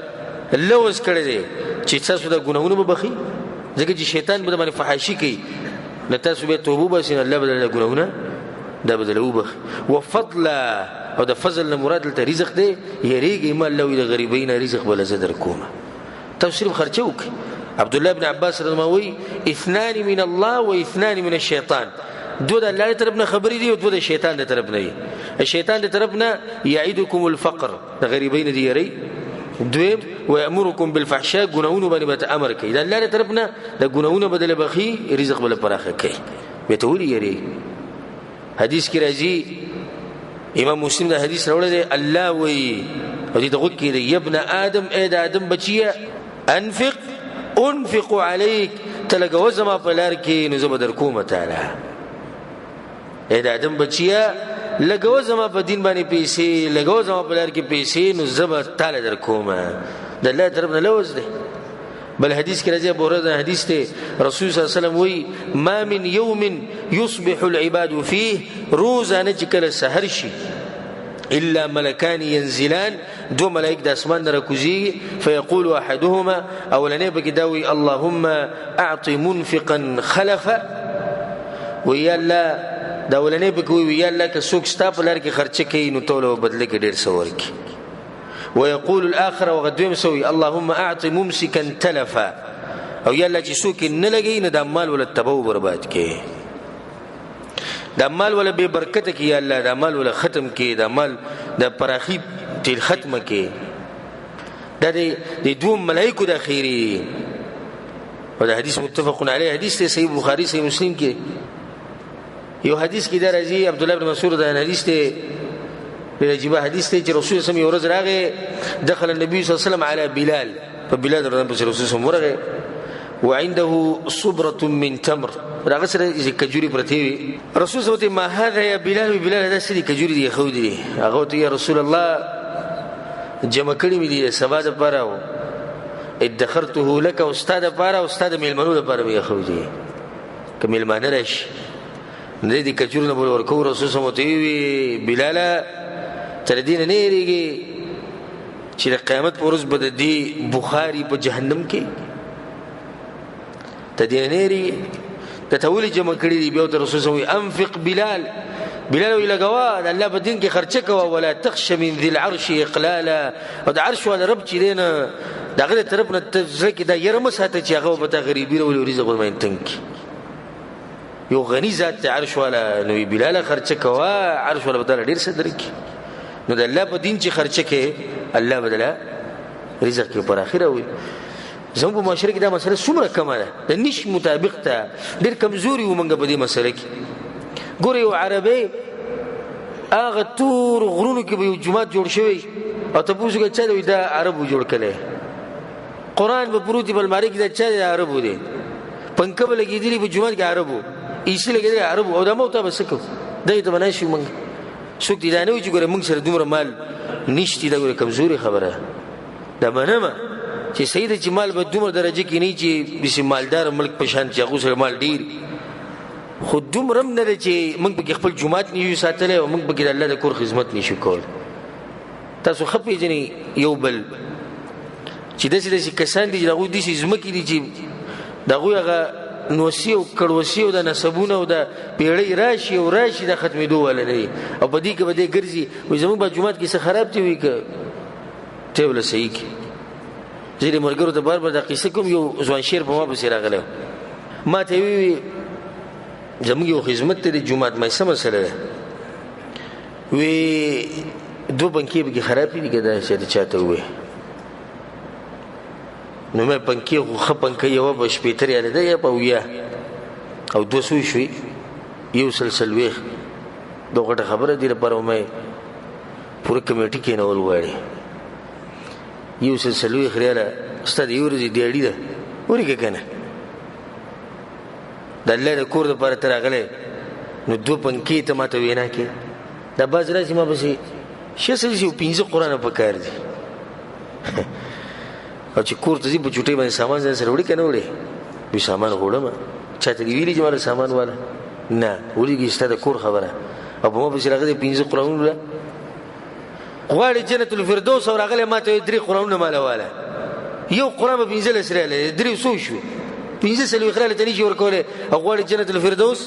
Speaker 1: لوظ کړی دی چې تاسو د ګناهونو به بخښي، ځکه چې شیطان به د باندې فحاشي کوي، نو تاسو به توبه وباسئ، نو الله به درنه ګناهونه دا به درله وبخښي. وفضلا، او د فضل نه مراد دلته رزق دی، یېرېږئ مه، الله وایي د غریبۍ نه رزق به له زه در کومه، تاسو صرف خرچه وکړئ. عبد الله بن عباس رضی الله عنه وایي اثنان من الله و اثنان من الشیطان، دوه د الله طرف نه خبرې دي او دوه د شیطان د طرف نه دي. الشیطان د طرف نه یعدکم الفقر، د غریبۍ نه دی یری. دویم ویامرکم بالفحشاء، ګناهونو باندې به امر کوي. د الله د طرف نه د ګناهونو بدله بخي، رزق بل پراخه کوي. به ته ولې یری؟ حدیث کې راځي، امام مسلم دا حدیث راوړی دی، الله وایي او دې ته غوږ کېږدئ، یا ابن آدم، ای د آدم بچیه، انفق انفق علیک، ته لګوه زما په لار کې نو زه به در کومه تاله. ای د آدم بچیه، لګوه زما په دین باندې پیسې، لګوه زما په لار کې پیسې، نو زه به تاله در کومه. د الله طرف نه لوز دی. بل حدیث کې راځي، ابو هريره حدیث ته، رسول صلی الله علیه وسلم وایي ما من یوم یصبح العباد فيه، روزانه چې کله سحر شي، الا ملکان ينزلان، دو ملائک د اسمان نه راکوزیږي، فیقول احدهما، اولنې پکې دا وایي اللهم اعط منفقا خلفا، وایي یا الله، دا اولنې پکې وایي یا الله که څوک ستا په لار کې خرچه کوي نو ته له بدله کې ډېر څه ورکړي. ويقول الاخر، وغدویم سوی اللهم اعط ممسكا تلفا، او یا الله چې څوک یې نه لګوي نو دا مال وله تباه و برباد کړي، دا مال وله بې برکته کړي، یا الله دا مال وله ختم کړي، دا مال د پراخي تیل ختمه کړي. دا د دوو ملایکو د خیري، او دا حدیث متفق علیه حدیث دی، صحیح بخاری صحیح مسلم کې. یو حدیث کې دا راځي، عبد الله بن مسعود دا حدیث دی، ډېر عجیبه حدیث دی، چې رسول الله یو ورځ راغی، دخل النبي صلی الله علیه وسلم على بلال، په بلال رضی الله عنه رسول الله ورغی، وعنده صبرة من تمر، راغه سره کجوري پرتې وي. رسول الله ما هذا يا بلال، بلال دا څه دي؟ کجوري دي، خو دي. هغه ته یا رسول الله جمع کړي مې دي سبا دپاره، ادخرته لك، او ستا دپاره او ستا د مېلمنو دپاره مې خو دي، که مېلمانه راشي نو دې کجورو نه به ورکوو. رسول صلی الله علیه وسلم ورته وویل بلاله تر دې نه نه یېرېږې چې د قیامت په ورځ به د دې بخاري په جهنم کې؟ ته دې نه یېرېږې؟ ته ته ولې جمع کړي دي؟ بیا ورته رسول صلی الله علیه وسلم انفق بلال، بلال وایي لګوه، د الله په دین کې خرچه کوه، ولا تخش من ذي العرش اقلالا، او د عرش والا رب چې دی نه د هغه د طرف نه ته زړه کې دا یره مه ساته چې هغه به تا غریبي راولي او رزق ورباندې تنګ کړي. یو غني ذات دی عرش والا، نو بلاله خرچه کوه، عرش والا به تاله ډېر څه درکړي. نو د الله په دین چې خرچه کوې الله به درله رزق کې پر اخره وي. زموږ په معاشره کې دا مسله څومره کمه ده، د نش مطابق ته ډېر کمزوري وو موږ په دې مسله کې. ګوره یو عربی هغه تور غرونو کې به یو جومات جوړ شوی او تپوس وکړه چا دی؟ دا عربو جوړ کړی. قرآن به پروت دی په المارۍ کې، دا چا دی؟ عربو دی. پنکه به لګېدلي په جومات کې عربو، ایسي لګېدلي عربو، او دا موږ ته به څه کوو؟ دغې ته به ناست یو موږ. څوک دې دا نه وایي چې ګوره موږ سره دومره مال نشتي، دا ګوره کمزورې خبره ده. دا منمه چې صحیح ده چې مال به دومره درجه کې نه چې داسې مالدار ملک په شان چې هغو سره مال ډېر، خو دومره هم نه ده چې موږ پکې خپل جومات نه یو ساتلی او موږ پکې د الله د کور خدمت نه شو کولی. تاسو ښه پېژنئ یو بل چې داسې داسې کسان دي چې د هغوی داسې ځمکې دي چې د هغوی هغه نوسي او کړوسي او د نسبونه او د پیړۍ راشي او راشي د ختمېدو والا نه دي، او په دې کې به دی ګرځي وایي زموږ په جومات کې څه خراب دی، وایي که ته یې له صحیح کړي. زه دې ملګرو ته بار بار دا قصه کوم. یو ځوان شعر په ما پسې راغلی، ما ته یې وویل زموږ یو خدمت دی د جومات، ما یې څه مسله ده؟ وی دوه پنکې پکې خرابې دي، که دا چېرته چاته ووایي. نو مې پنکې خو ښه پنکه یوه په 60 ریاله ده یا په 70، او دوه څو شوې؟ 140. دا غټه خبره دې لپاره مې پوره کمیټي کېنول غواړي. 140 ریاله ستا د یو ورځې دیاړي ده، ورکه که نه؟ د الله د کور دپاره ته راغلی نو دوه پنکې ته ماته وینا کې. دا باز راشي ما پسې شه سړي چې 5 قرآن په کار دي. او چې کور ته ځي په چوټۍ باندې سامان ځان سره وړي که نه وړي؟ وي سامان غوړم. چا ته دې ویلي چې ماله سامان واله؟ نه، ولیږي ستا د کور خبره. او په ما پسې راغلی 5 قرآنونه وړه. غواړي جنت الفردوس او راغلی ما ته 3 قرآنونه ماله واله. یو قرآن به 15 ریاله، 3 څو شو؟ 45 ریاله ته نشي ورکولی او غواړي جنت الفردوس.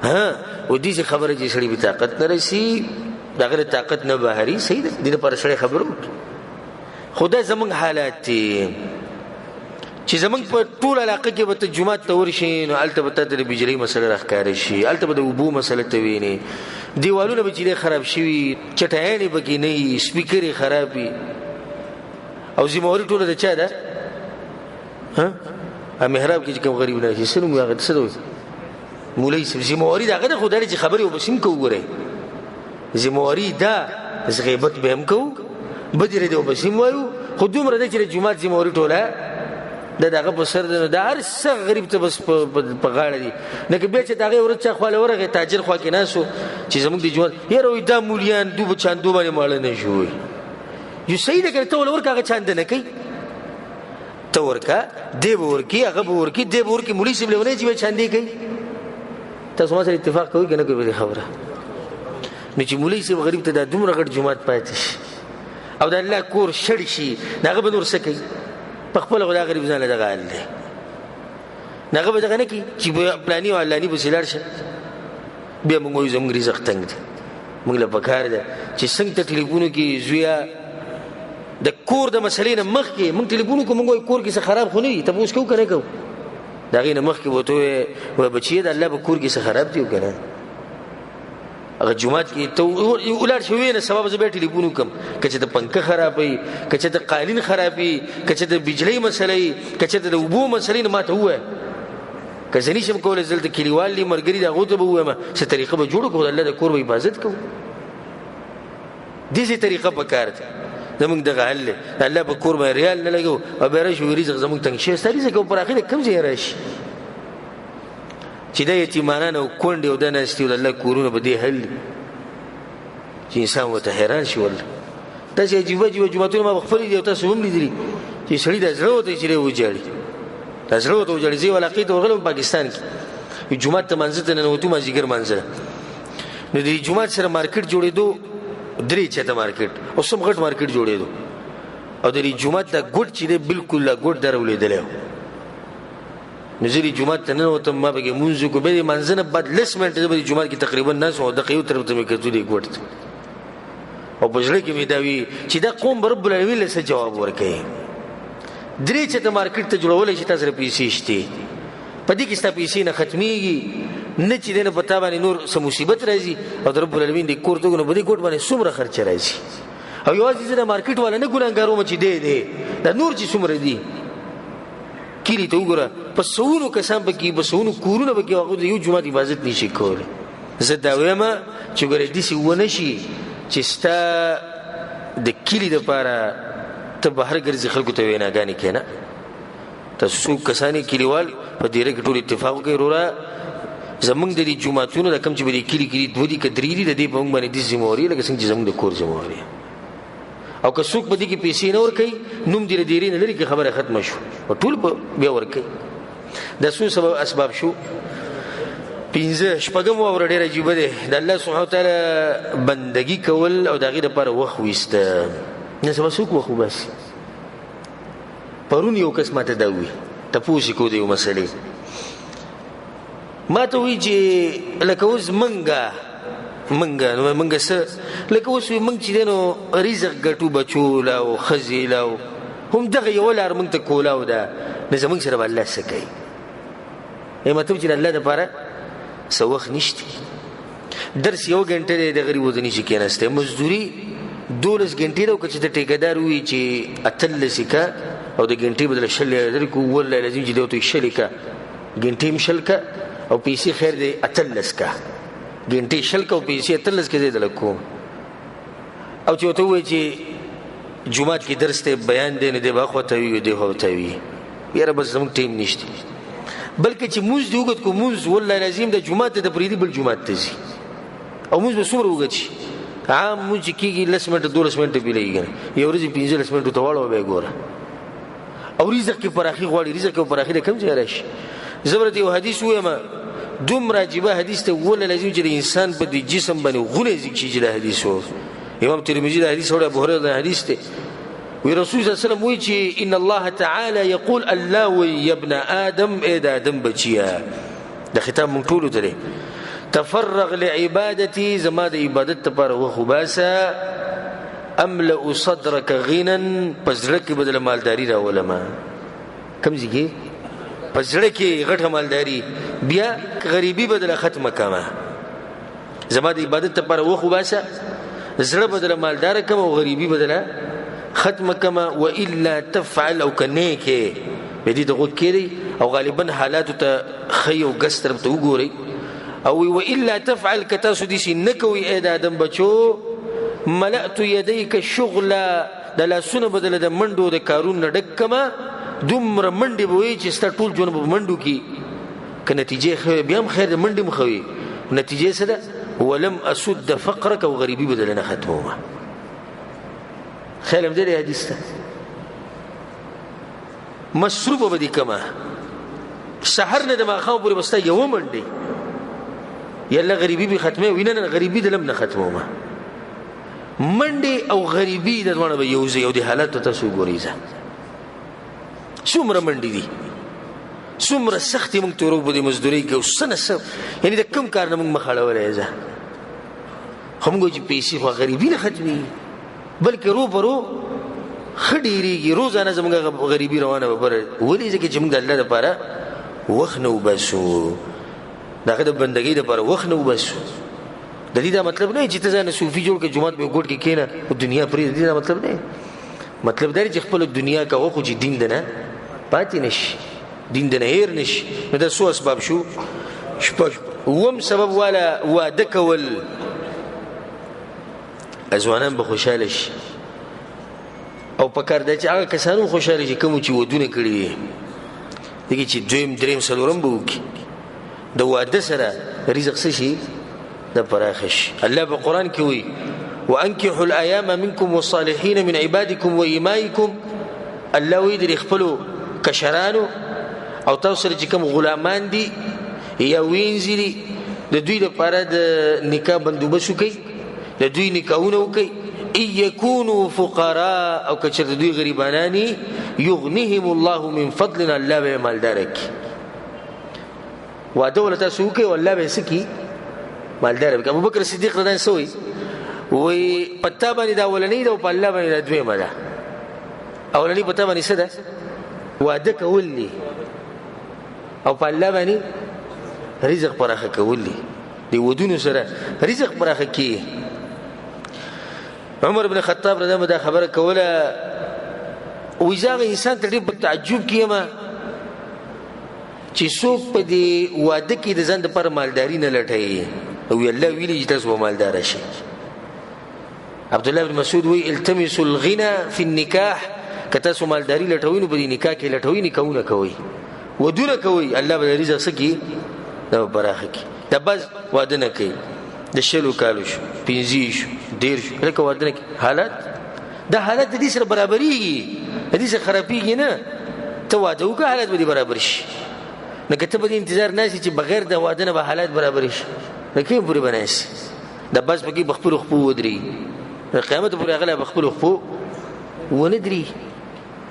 Speaker 1: ها و دې خبره چې سړي به طاقت نه رسي، د هغه طاقت نه بهري. صحیح ده، دې لپاره سړی خبره وکړي. خو دا زموږ حالات دي چې زموږ په ټول علاقه کې به ته جومات ته ورشې نو هلته به تا ته د بجلۍ مسله راښکاره شي، هلته به د اوبو مسله ته وینې، دیوالونه به چې دی خراب شوي، چټیانې پکې نه وي، سپیکرې خراب وي. او ذمهواري ټوله د چا ده؟ ها محراب کې چې کوم غریب نه شي، څه نوم هغه څه دی؟ مولوي صاحب. ذمهواري د هغه ده، خو دا چې خبرې وبسې هم کوو. ګورئ ذمهواري ده، غیبت به هم کوو، بدې ردې وبسې هم وایو، خو دومره ده چې د جومات ذمهواري ټوله د هغه په سر ده. نو د هر څه غریب ته بس په غاړه دي. نه که بیا چې د هغې ورځ چا خواله ورغی، تاجر خوا کې ناست و چې زموږ د جومات یاره وایي دا مولیان دو په چاندو باندې ماړه نه شو. وایي یو صحیح ده که ته ول ورکړه، هغه چانده نه کوي، ته ورکړه، دی به ورکړي، هغه به ورکړي، دی به ورکړي، مولوي صاحب لېونی چې بیا چاندې کوي. تاسو ما سره اتفاق کوئ که نه کوئ په دې خبره؟ نو چې مولوي صاحب غریب ته دا دومره غټ جومات پاتې شي او د الله کور شړ شي، نو هغه به نور څه کوي؟ په خپله خو دا غریب ځان له دغه حال دی، نو هغه به دغه نه کوي چې پلاني او علاني پسې لاړ شه. بیا موږ وایو زموږ رزق تنګ دی، موږ له پکار ده چې څنګه ته ټلیفونو کې زویه د کور د مسلې نه مخکې موږ ټلیفون وکړو، موږ وایو کور کې څه خراب خو نه وي، تپوس کوو که نه کوو؟ د هغې نه مخکې به ورته ووایې، وایي بچیه د الله په کور کې څه خراب دي او که نه؟ هغه جومات کې ته ولاړ شې وینه، سبا به زه بیا ټلیفون وکړم، که چېرته پنکه خرابوي، که چېرته قالین خرابوي، که چېرته بجلۍ مسله وي، که چېرته د اوبو مسله وي، نو ما ته ووایه. که زه نشم کولی، زه دلته کلیوال دي ملګري دي، هغو ته به ووایم، څه طریقه به جوړه کړو، د الله د کور به حفاظت کوو. داسې طریقه په کار ده. زموږ دغه حل دی، د الله په کور باندې ریال نه لګوو او بیا راشي وایي رزق زموږ تنګ شوی. ستا رزق او پراخي د کوم ځای راشي چې دا یتیمانان او کونډې او دا ناستې او د الله کورونه په دې حل دي چې انسان ورته حیران شي. والله داسې عجیبه عجیبه جوماتونه ما په خپلې دي او تاسو هم لیدلي چې سړي د زړه ورته چې دی وژاړي، د زړه ورته وژاړي. زه یو علاقې ته ورغلم پاکستان کې، یو جومات ته مانځه ته ننوتو، مازدیګر مانځه، نو د جومات سره مارکیټ جوړېدو، 3 چته مارکیټ، او څومره غټ مارکیټ جوړېدو، او د دې جومات دا ګوټ چې دی بالکل دا ګوټ درولېدلی و. نو زه دې جومات ته ننوتم، ما پکې لمونځ وکړو، بیا دې مانځه نه بعد 10 منټه زه به دې جومات کې تقریبا ناست وم او دقه یو طرف ته مې کتو دې ګوټ ته، او په زړه کې مې دا وي چې دا قوم به رب العالمین له څه جواب ورکوي. 3 چته مارکیټ ته جوړولی شي، تا سره پیسې شته، په دې کې ستا پیسې نه ختمېږي، نه چې دی نه په تا باندې نور څه مصیبت راځي، او د رب العالمین دې کور ته وګوره، نو په دې ګوټ باندې څومره خرچه راځي. او یوازې زه د مارکیټ والا نه ګناهګاروم چې دی دی، دا نور چې څومره دي کلي ته وګوره، په سوونو کسان پکې، په سوونو کورونه پکې، هغوی د یو جومات حفاظت نشي کولی. زه دا وایم چې ګوره داسې ونه شي چې ستا د کلي دپاره ته بهر ګرځې خلکو ته ویناګانې کوې. نه، تاسو څو کسان یې کلیوال په دیره کې ټول اتفاق وکړئ، وروره زمونږ د دې جوماتونو د کوم چې په دې کلي کې دي، 2 دي که 3 دي، د دې په موږ باندې داسې ذمهواري لکه څنګه چې زمونږ د کور ذمهواري. او که څوک په دې کې پیسې نه ورکوي، نوم دې له دیرې نه لرې کړي، خبره ختمه شو، او ټول به بیا ورکوي. دا څو سبب اسباب شو؟ 5. شپږم واوره ډېر عجیبه دی، د الله سبحانه وتعالی بندګي کول او د هغې دپاره وخت ویسته. نن سبا څوک وخت وباسي؟ پرون یو کس ماته دا وویل، تپوس یې کو د یو مسلې، ما ته وایي چې لکه اوس منګه منګه نو منګه څه لکه اوس موږ چې دی نو رزق ګټو بچو له او ښځې له او هم دغه یوه لار موږ ته کولاو ده، نو زموږ سره به الله څه کوي؟ مطلب چې د الله دپاره څه وخت نشته. درس 1 ګنټه دی، د غریبو ته نشي کېناستی. مزدوري 12 ګنټې ده، او که چې ته ټیکهدار ووایي چې 18 یې که او د ګنټې بدله 20 ریاله درکړو، والله العظیم چې دی ورته وایي 20 یې که، ګنټې هم 20 که او پیسې خیر دی 18 که، ګنټې 20 که او پیسې 18 که زه یې درله کوم. او چې ورته ووایي چې جومات کې درس دی بیان دی، نو دی به اخوا ته وي او دی خوا ته وي، یاره بس زموږ ټایم نشته. بلکې چې مونځ دې وګت کو مونځ والله العظیم د جومات ته پرېږدي بل جومات ته ځي. او موږ به څومره وګت شي؟ عام موږ چې کېږي 10 منټه 12 منټه پې لګېږي، یو ورځ 15 منټو ته واړوه بیا ګوره. او رزق کې پراخي غواړي، رزق کې پراخي د کوم ځای راشي؟ زه به درته یو حدیث ووایم، دومره عجیبه حدیث ته وله لازم چې د انسان په دې جسم باندې غونی ځیږ شي چې دا حدیث و. امام ترمذي دا حدیث وړی، ابو هريره دا حدیث دی. وی رسول صلی الله علیه وسلم وی چې ان الله تعالی یقول، الله وی یا ابن آدم، ای د آدم بچیا، د خطاب مونږ ټولو ته دی، تفرغ لعبادتي، زما د عبادت لپاره وخت وباسه، املأ صدرک غنا، په زړه کې به د مالداري راولمه. کوم ځای کې؟ په زړه کې غټه مالداري، بیا غریبي به دله ختمه کړمه. زما د عبادت لپاره وخت وباسه، زړه به دله مالداره کړم او غریبي به دله ختمه کړمه. والا تفعل، او که نه کې بیا دې ته غوږ کښېږدئ او غالبا حالاتو ته ښه او ګس طرف ته وګورئ. او والا تفعل، که تاسو داسې نه کوئ ای د آدم بچو، ملأت یدیک شغلا، د لاسونه به دله د منډو د کارونو نه ډک کړمه، دومره منډې به وایي چې ستا ټول ژوند به په منډو کې. که نتیجې ښه وي بیا هم خیر دی، منډې هم ښه وي، نتیجې څه ده؟ ولم اسد فقرک، او غریبي به دله نه ختمومه. خیال هم دی حدیث ته. مصروفه به دې کمه، سحر نه د ماښام پورې به ستا یوه منډې، یله غریبي به ختمه وي. نه نه، غریبي دلم نه ختمومه. منډې او غریبي د دواړه به یو ځای، او د حالت ته تاسو وګورئ ځه څومره منډې دي، څومره سختې موږ تېرو په دې مزدورۍ کې، او څه نه څه، یعنې د کوم کار نه موږ مخ اړولی ځه. خو موږ چې پیسې خو غریبي نه ختمېږي، بلکې رو په رو ښه ډېرېږي، روزانه زموږ غریبي روانه به بره. ولې؟ ځکه چې موږ د الله دپاره وخت نه وباسو، د هغه د بندګۍ دپاره وخت نه وباسو. د دې دا مطلب نه چې ته ځان صوفي جوړ کړې، جومات په ګوټ کې کښېنه او دنیا پرېږده. د دې دا مطلب نه، مطلب دا دی چې خپله دنیا کوه، خو چې دین د نه پاتې نه شي، دین د نه هېر نه شي. نو دا څو اسباب شو؟ شپږ. اووم سبب والا واده کول، ځوانان به خوشحاله شي، او پکار دی چې هغه کسان هم خوشحاله شي کومو چې ودونه کړي دي، ځکه چې دویم دریم څلورم به وکړي. د واده سره رزق څه شي؟ د پراخه شي. الله په قرآن کې وایي وانکحوا الایام منکم والصالحین من عبادکم وإمائکم. الله وایي د خپلو کشرانو او تاسو سره چې کوم غلامان دي یا وینځي دي، د دوی لپاره د نکاح بندوبست وکړئ، د دوی نکاحونه وکړئ. ان یکونوا فقراء، او که چېرته دوی غریبانان وي، یغنیهم الله من فضل، الله به یې مالداره کړي. واده وله تاسو وکړئ او الله به یې څه کړي؟ مالداره کړي. ابوبکر صدیق رضی الله عنه وایي، وایي په تا باندې دا اولنۍ ده او په الله باندې دا دویمه ده. اولنۍ په تا باندې څه ده؟ واده کول دي، او په الله باندې رزق پراخه کول دي. د ودونو سره رزق پراخه کیږي. عمر بن خطاب رضی الله دا خبره کوله، وایي زه هغه انسان ته ډېر په تعجب کې یم چې څوک په دې واده کې د ځان دپاره مالداري نه لټوي، او الله ویلي چې تاسو به مالداره شئ. عبدالله بن مسعود وایي التمسوا الغنى في النکاح، که تاسو مالداري لټوئ نو په دې نکاح کې لټوئ، نکاحونه کوئ، ودونه کوئ، الله به رزق څه کړي؟ دا به پراخه کړي. دا بعض واده نه کوي، د 20 کالو شو، 25 شو، 30 شو، لکه واده نه کوي. حالت دا حالت د دې سره برابرېږي، د دې سره خرابېږي نه. ته واده وکړه، حالت به دې برابر شي. نو که ته په دې انتظار ناست چې بغیر د واده نه به حالت برابر شي، نو کوم پورې به ناست؟ دا بس پکې په خپلو خپو ودرېږي، د قیامت پورې هغه لا په خپلو خپو ونه درېږي.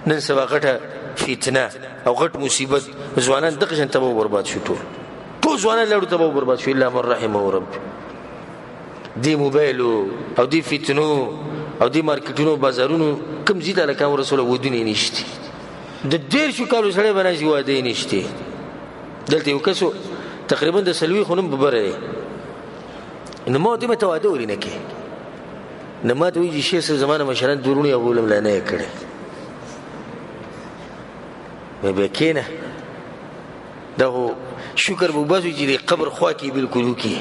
Speaker 1: نن سبا غټه فتنه او غټ مصیبت، ځوانان دغه شان تباه برباد شو، ټول ټول ځوانان لاړو تباه برباد شو، الا من رحمه رب. دې موبایلو او دې فتنو او دې مارکیټونو بازارونو کوم ځای ته هلکان ورسوله، ودونه یې نشته. د 30 کالو سړی به راشي، واده یې نشته. دلته یو کس تقریبا د 40 نوم په بره دی، نو ما ورته ته واده ولې نه کوې؟ نو ما ته وایي چې شیخ صاحب زما نه مشران دوه وروڼه هغو له لا نه یې کړی. وایي بیا کښېنه، دا خو شکر به وباسو چې د قبر خوا کې بالکل وکړي،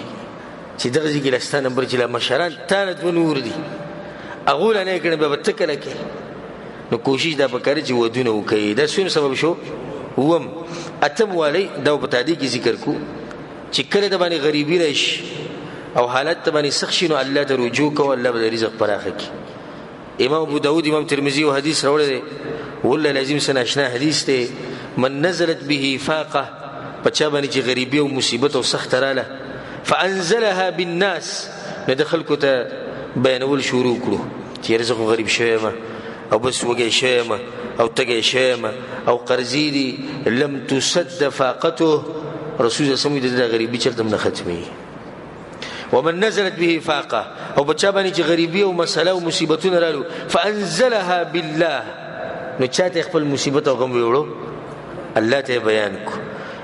Speaker 1: چې دغه ځای کې لا ستا نمبر چې لا مشران تا نه دوه نور دي، هغو لا نه یې کړی، بیا به ته کله کوې؟ نو کوشش دا پکار چې ودونه وکړي. دا څویم سبب شو. اووم اتم والی دا په تادي کې ذکر کو چې کله د باندې غریبي راشي او حالت ته باندې سخت شي، نو الله ته رجوع کوه، الله به د رزق پراخه کړي. امام ابو داود، امام ترمذي یو حدیث راوړی دی، والله لازم څه ناشنا حدیث دی. من نزلت به فاقه، په چا باندې چې غریبي او مصیبت او سخته راله، فانزلها بالناس، نو د خلکو ته بیانول شروع کړو چې یاره زه خو غریب شوی یم او بس وږی شوی یم او تږی شوی یم او قرضې دي، لم تسد فاقته، رسول الله صلی الله علیه وسلم د غریبي چېرته هم نه ختمېږي. ومن نزلت به فاقه، او په چا باندې چې غریبي او مسله او مصیبتونه رالو، فانزلها بالله، نو چاته خپل مصیبت او غم ویوړو، الله ته بیان کو،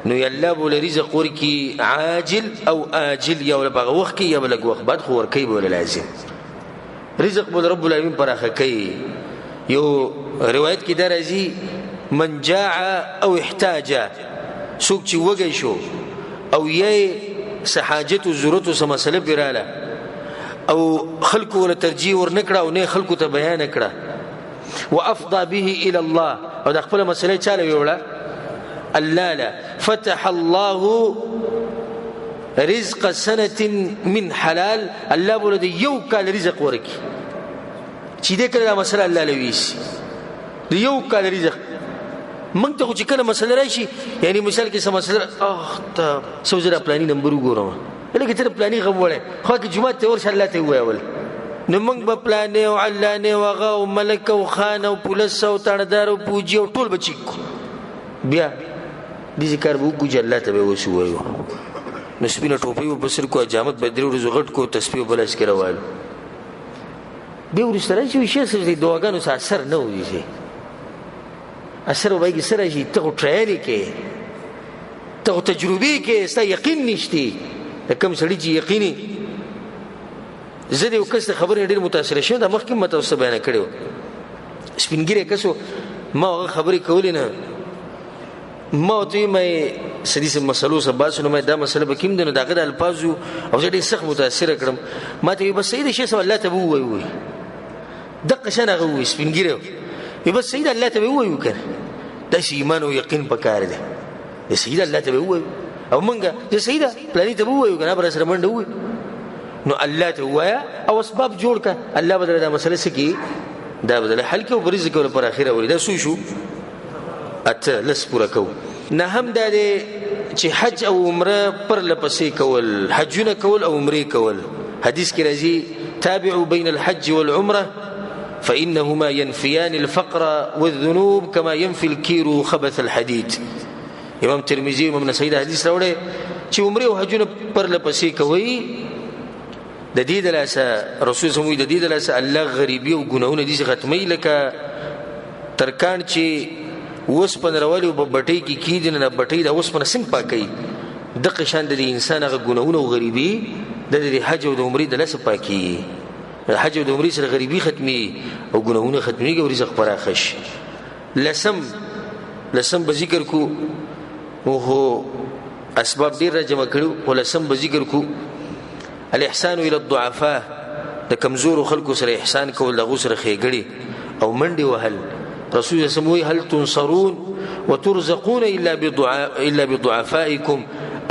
Speaker 1: نو الله به له رزق ورکړي عاجل او آجل، یا له په هغه وخت کې یا به لږ وخت بعد، خو ورکوي به له لازم رزق به رب العالمین پراخه کوي. یو روایت کې دا راځي، من جاع او احتاج، څوک چې وږی شو او یې څه حاجت او ضرورت او څه مسله پرې راله او خلکو ورله ترجیح ورنه کړه او نه خلکو ته بیان کړه، وافضى به الى الله، او د خپله مسله چا له ویوړه؟ الله له. فتح الله رزق سنة من حلال، الله به له د یو کال رزق ورکړي چې دې کله دا مسله الله له ویسي، د یو کال رزق. موږ ته خو چې کله مسله راشي، یعنی مثال کې څه مسله، اخ ته څو زره پلاني نمبر وګورم، لکه ته پلاني غم وړی، خو که جومات ته ورشه الله ته ووایه ول، نو موږ به پلانې او علانې او هغه او ملک او خان او پولیس او تاڼهدار او پوجي او ټول به چیک کړو، بیا داسې کار به وکړو چې الله ته به یې اوس ووایو. نو سپینه ټوپۍ به په سر کړو، جامت به درې ورځو غټ کړو، تسبیح به په لاس کې راوالو. بیا وروسته راشي وایي شیخ صاحب دې دعاګانو څه اثر نه وي، اثر به یې څه راشي، ته خو ټرایل کې، ته خو تجربې کې، ستا یقین نشته. د کوم سړي چې یقیني، زه د یو کس د خبرې ډېر متاثر شوم، دا مخکې مې تاسو ته بیانه کړې وه. سپین ږیری کس و، ما هغه خبرې کولې نه، ما ورته وویل، ما یې څه داسې مسلو څه بحث، نو ما یې دا مسله به کوم دی، نو د هغه د الفاظو او زه ډېر سخت متاثر کړم. ما ته ویې بس صحیح دی شیخ صاحب، الله ته به ووایو. وایي دقه شان هغه ووایي، سپین ږیری و، وایي بس صحیح ده، الله ته به ووایو که نه، داسې ایمان او یقین پکار دی، د صحیح ده الله ته به ووایو، او مونږ چې صحیح ده پلاني ته به ووایو که نه، به راسره منډه ووایو. نو الله ته ووایه او اسباب جوړ کړه، الله به درله دا مسله څه کړي، دا به درله حل کړي او په رزق کې به پر اخره ولي. دا څو شو؟ اته، لس پوره کوو. نه هم دا دی چې حج او عمره پرله پسې کول، حجونه کول او عمرې کول. حدیث کې راځي تابعوا بین الحج والعمره فإنهما ينفيان الفقر والذنوب كما ينفي الكير خبث الحديد. امام ترمذي امام نسائی دا حدیث راوړی چې عمرې او حجونه پرله پسې کوي، د دې د لاسه رسول صلی الله علیه وسلم د دې د لاسه الله غریبي او ګناهونه دې ختموي، لکه ترکان چې وسپنه راولي او په بټۍ کې کېږدي، نو دا بټۍ دا وسپنه څنګه پاکوي، دقه شان د دې انسان هغه ګناهونه او غریبي د دې حج او د عمرې د لاسه پاکېږي. د حج او د عمرې سره غریبي ختمېږي او ګناهونه ختمېږي او رزق پراخه شي. لسم به ذکر کو، خو اسباب ډېر را جمع کړو، خو لسم به ذکر کو الاحسان الى الضعفاء، د کمزورو خلکو سره احسان کول، د هغو سره ښېګړې او منډې وهل. رسول الله صلی الله علیه وسلم وایي هل تنصرون وترزقون الا بضعفائکم،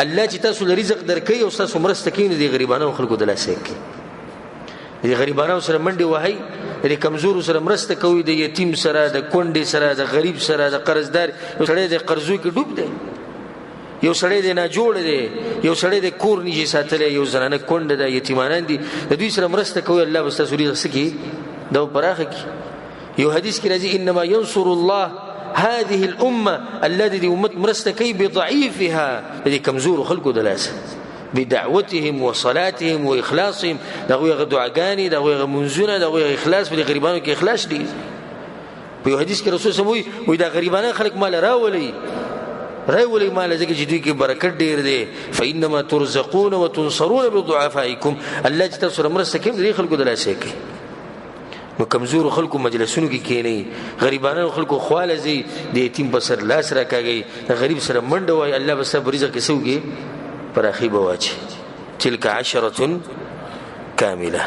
Speaker 1: الله چې تاسو له رزق درکوي او ستاسو مرسته کوي، نو د غریبانو خلکو د لاسه یې کوي. د غریبانو سره منډې وهئ، د کمزورو سره مرسته کوئ، د یتیم سره، د کونډې سره، د غریب سره، د قرضدار. یو سړی د قرضو کې ډوب دی، یو سړی دی ناجوړ دی، یو سړی دی کور نشي ساتلی، یو زنانه کونډه ده، یتیمانان دي، د دوی سره مرسته کوئ، الله به ستاسو رزق څه کړي، دا به پراخه کړي. یو حدیث کې راځي انما ینصر الله هذه الامه، الله د دې امت مرسته کوي بضعیفها، د دې کمزورو خلکو د لاسه، بدعوتهم وصلاتهم واخلاصهم، د هغوی هغه دعاګانې، د هغوی هغه مونځونه، د هغوی هغه اخلاص، په دې غریبانو کې اخلاص دی. په یو حدیث کې رسول صلی الله علیه وسلم وایي دا غریبانه خلک مال راولئ، راولئ مال، ځکه چې دوی کې برکت ډېر دی. فانما ترزقون وتنصرون بضعفائکم، الله چې تاسو سره مرسته کوي د دې خلکو د لاسه کوي. نو کمزورو خلکو مجلسونو کې کښېنئ، غریبانو خلکو خواله ځئ، د یتیم په سر لاس راکاږئ، د غریب سره منډه وایئ، الله به ستا په رزق کې څه وکړي، پراخي به واچوي. تلک عشرة کامله،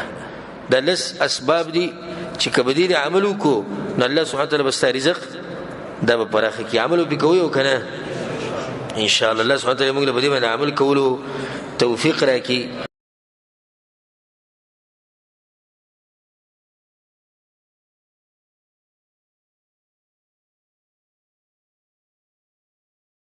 Speaker 1: دا لس اسباب دي چې که به دې عمل وکړو نو الله سبحانه وتعالی به ستا رزق دا به پراخه کړي. عمل پرې کوئ او که نه؟ ان شاء الله الله سبحانه وتعالی موږ له په دې باندې عمل کولو توفیق راکړي.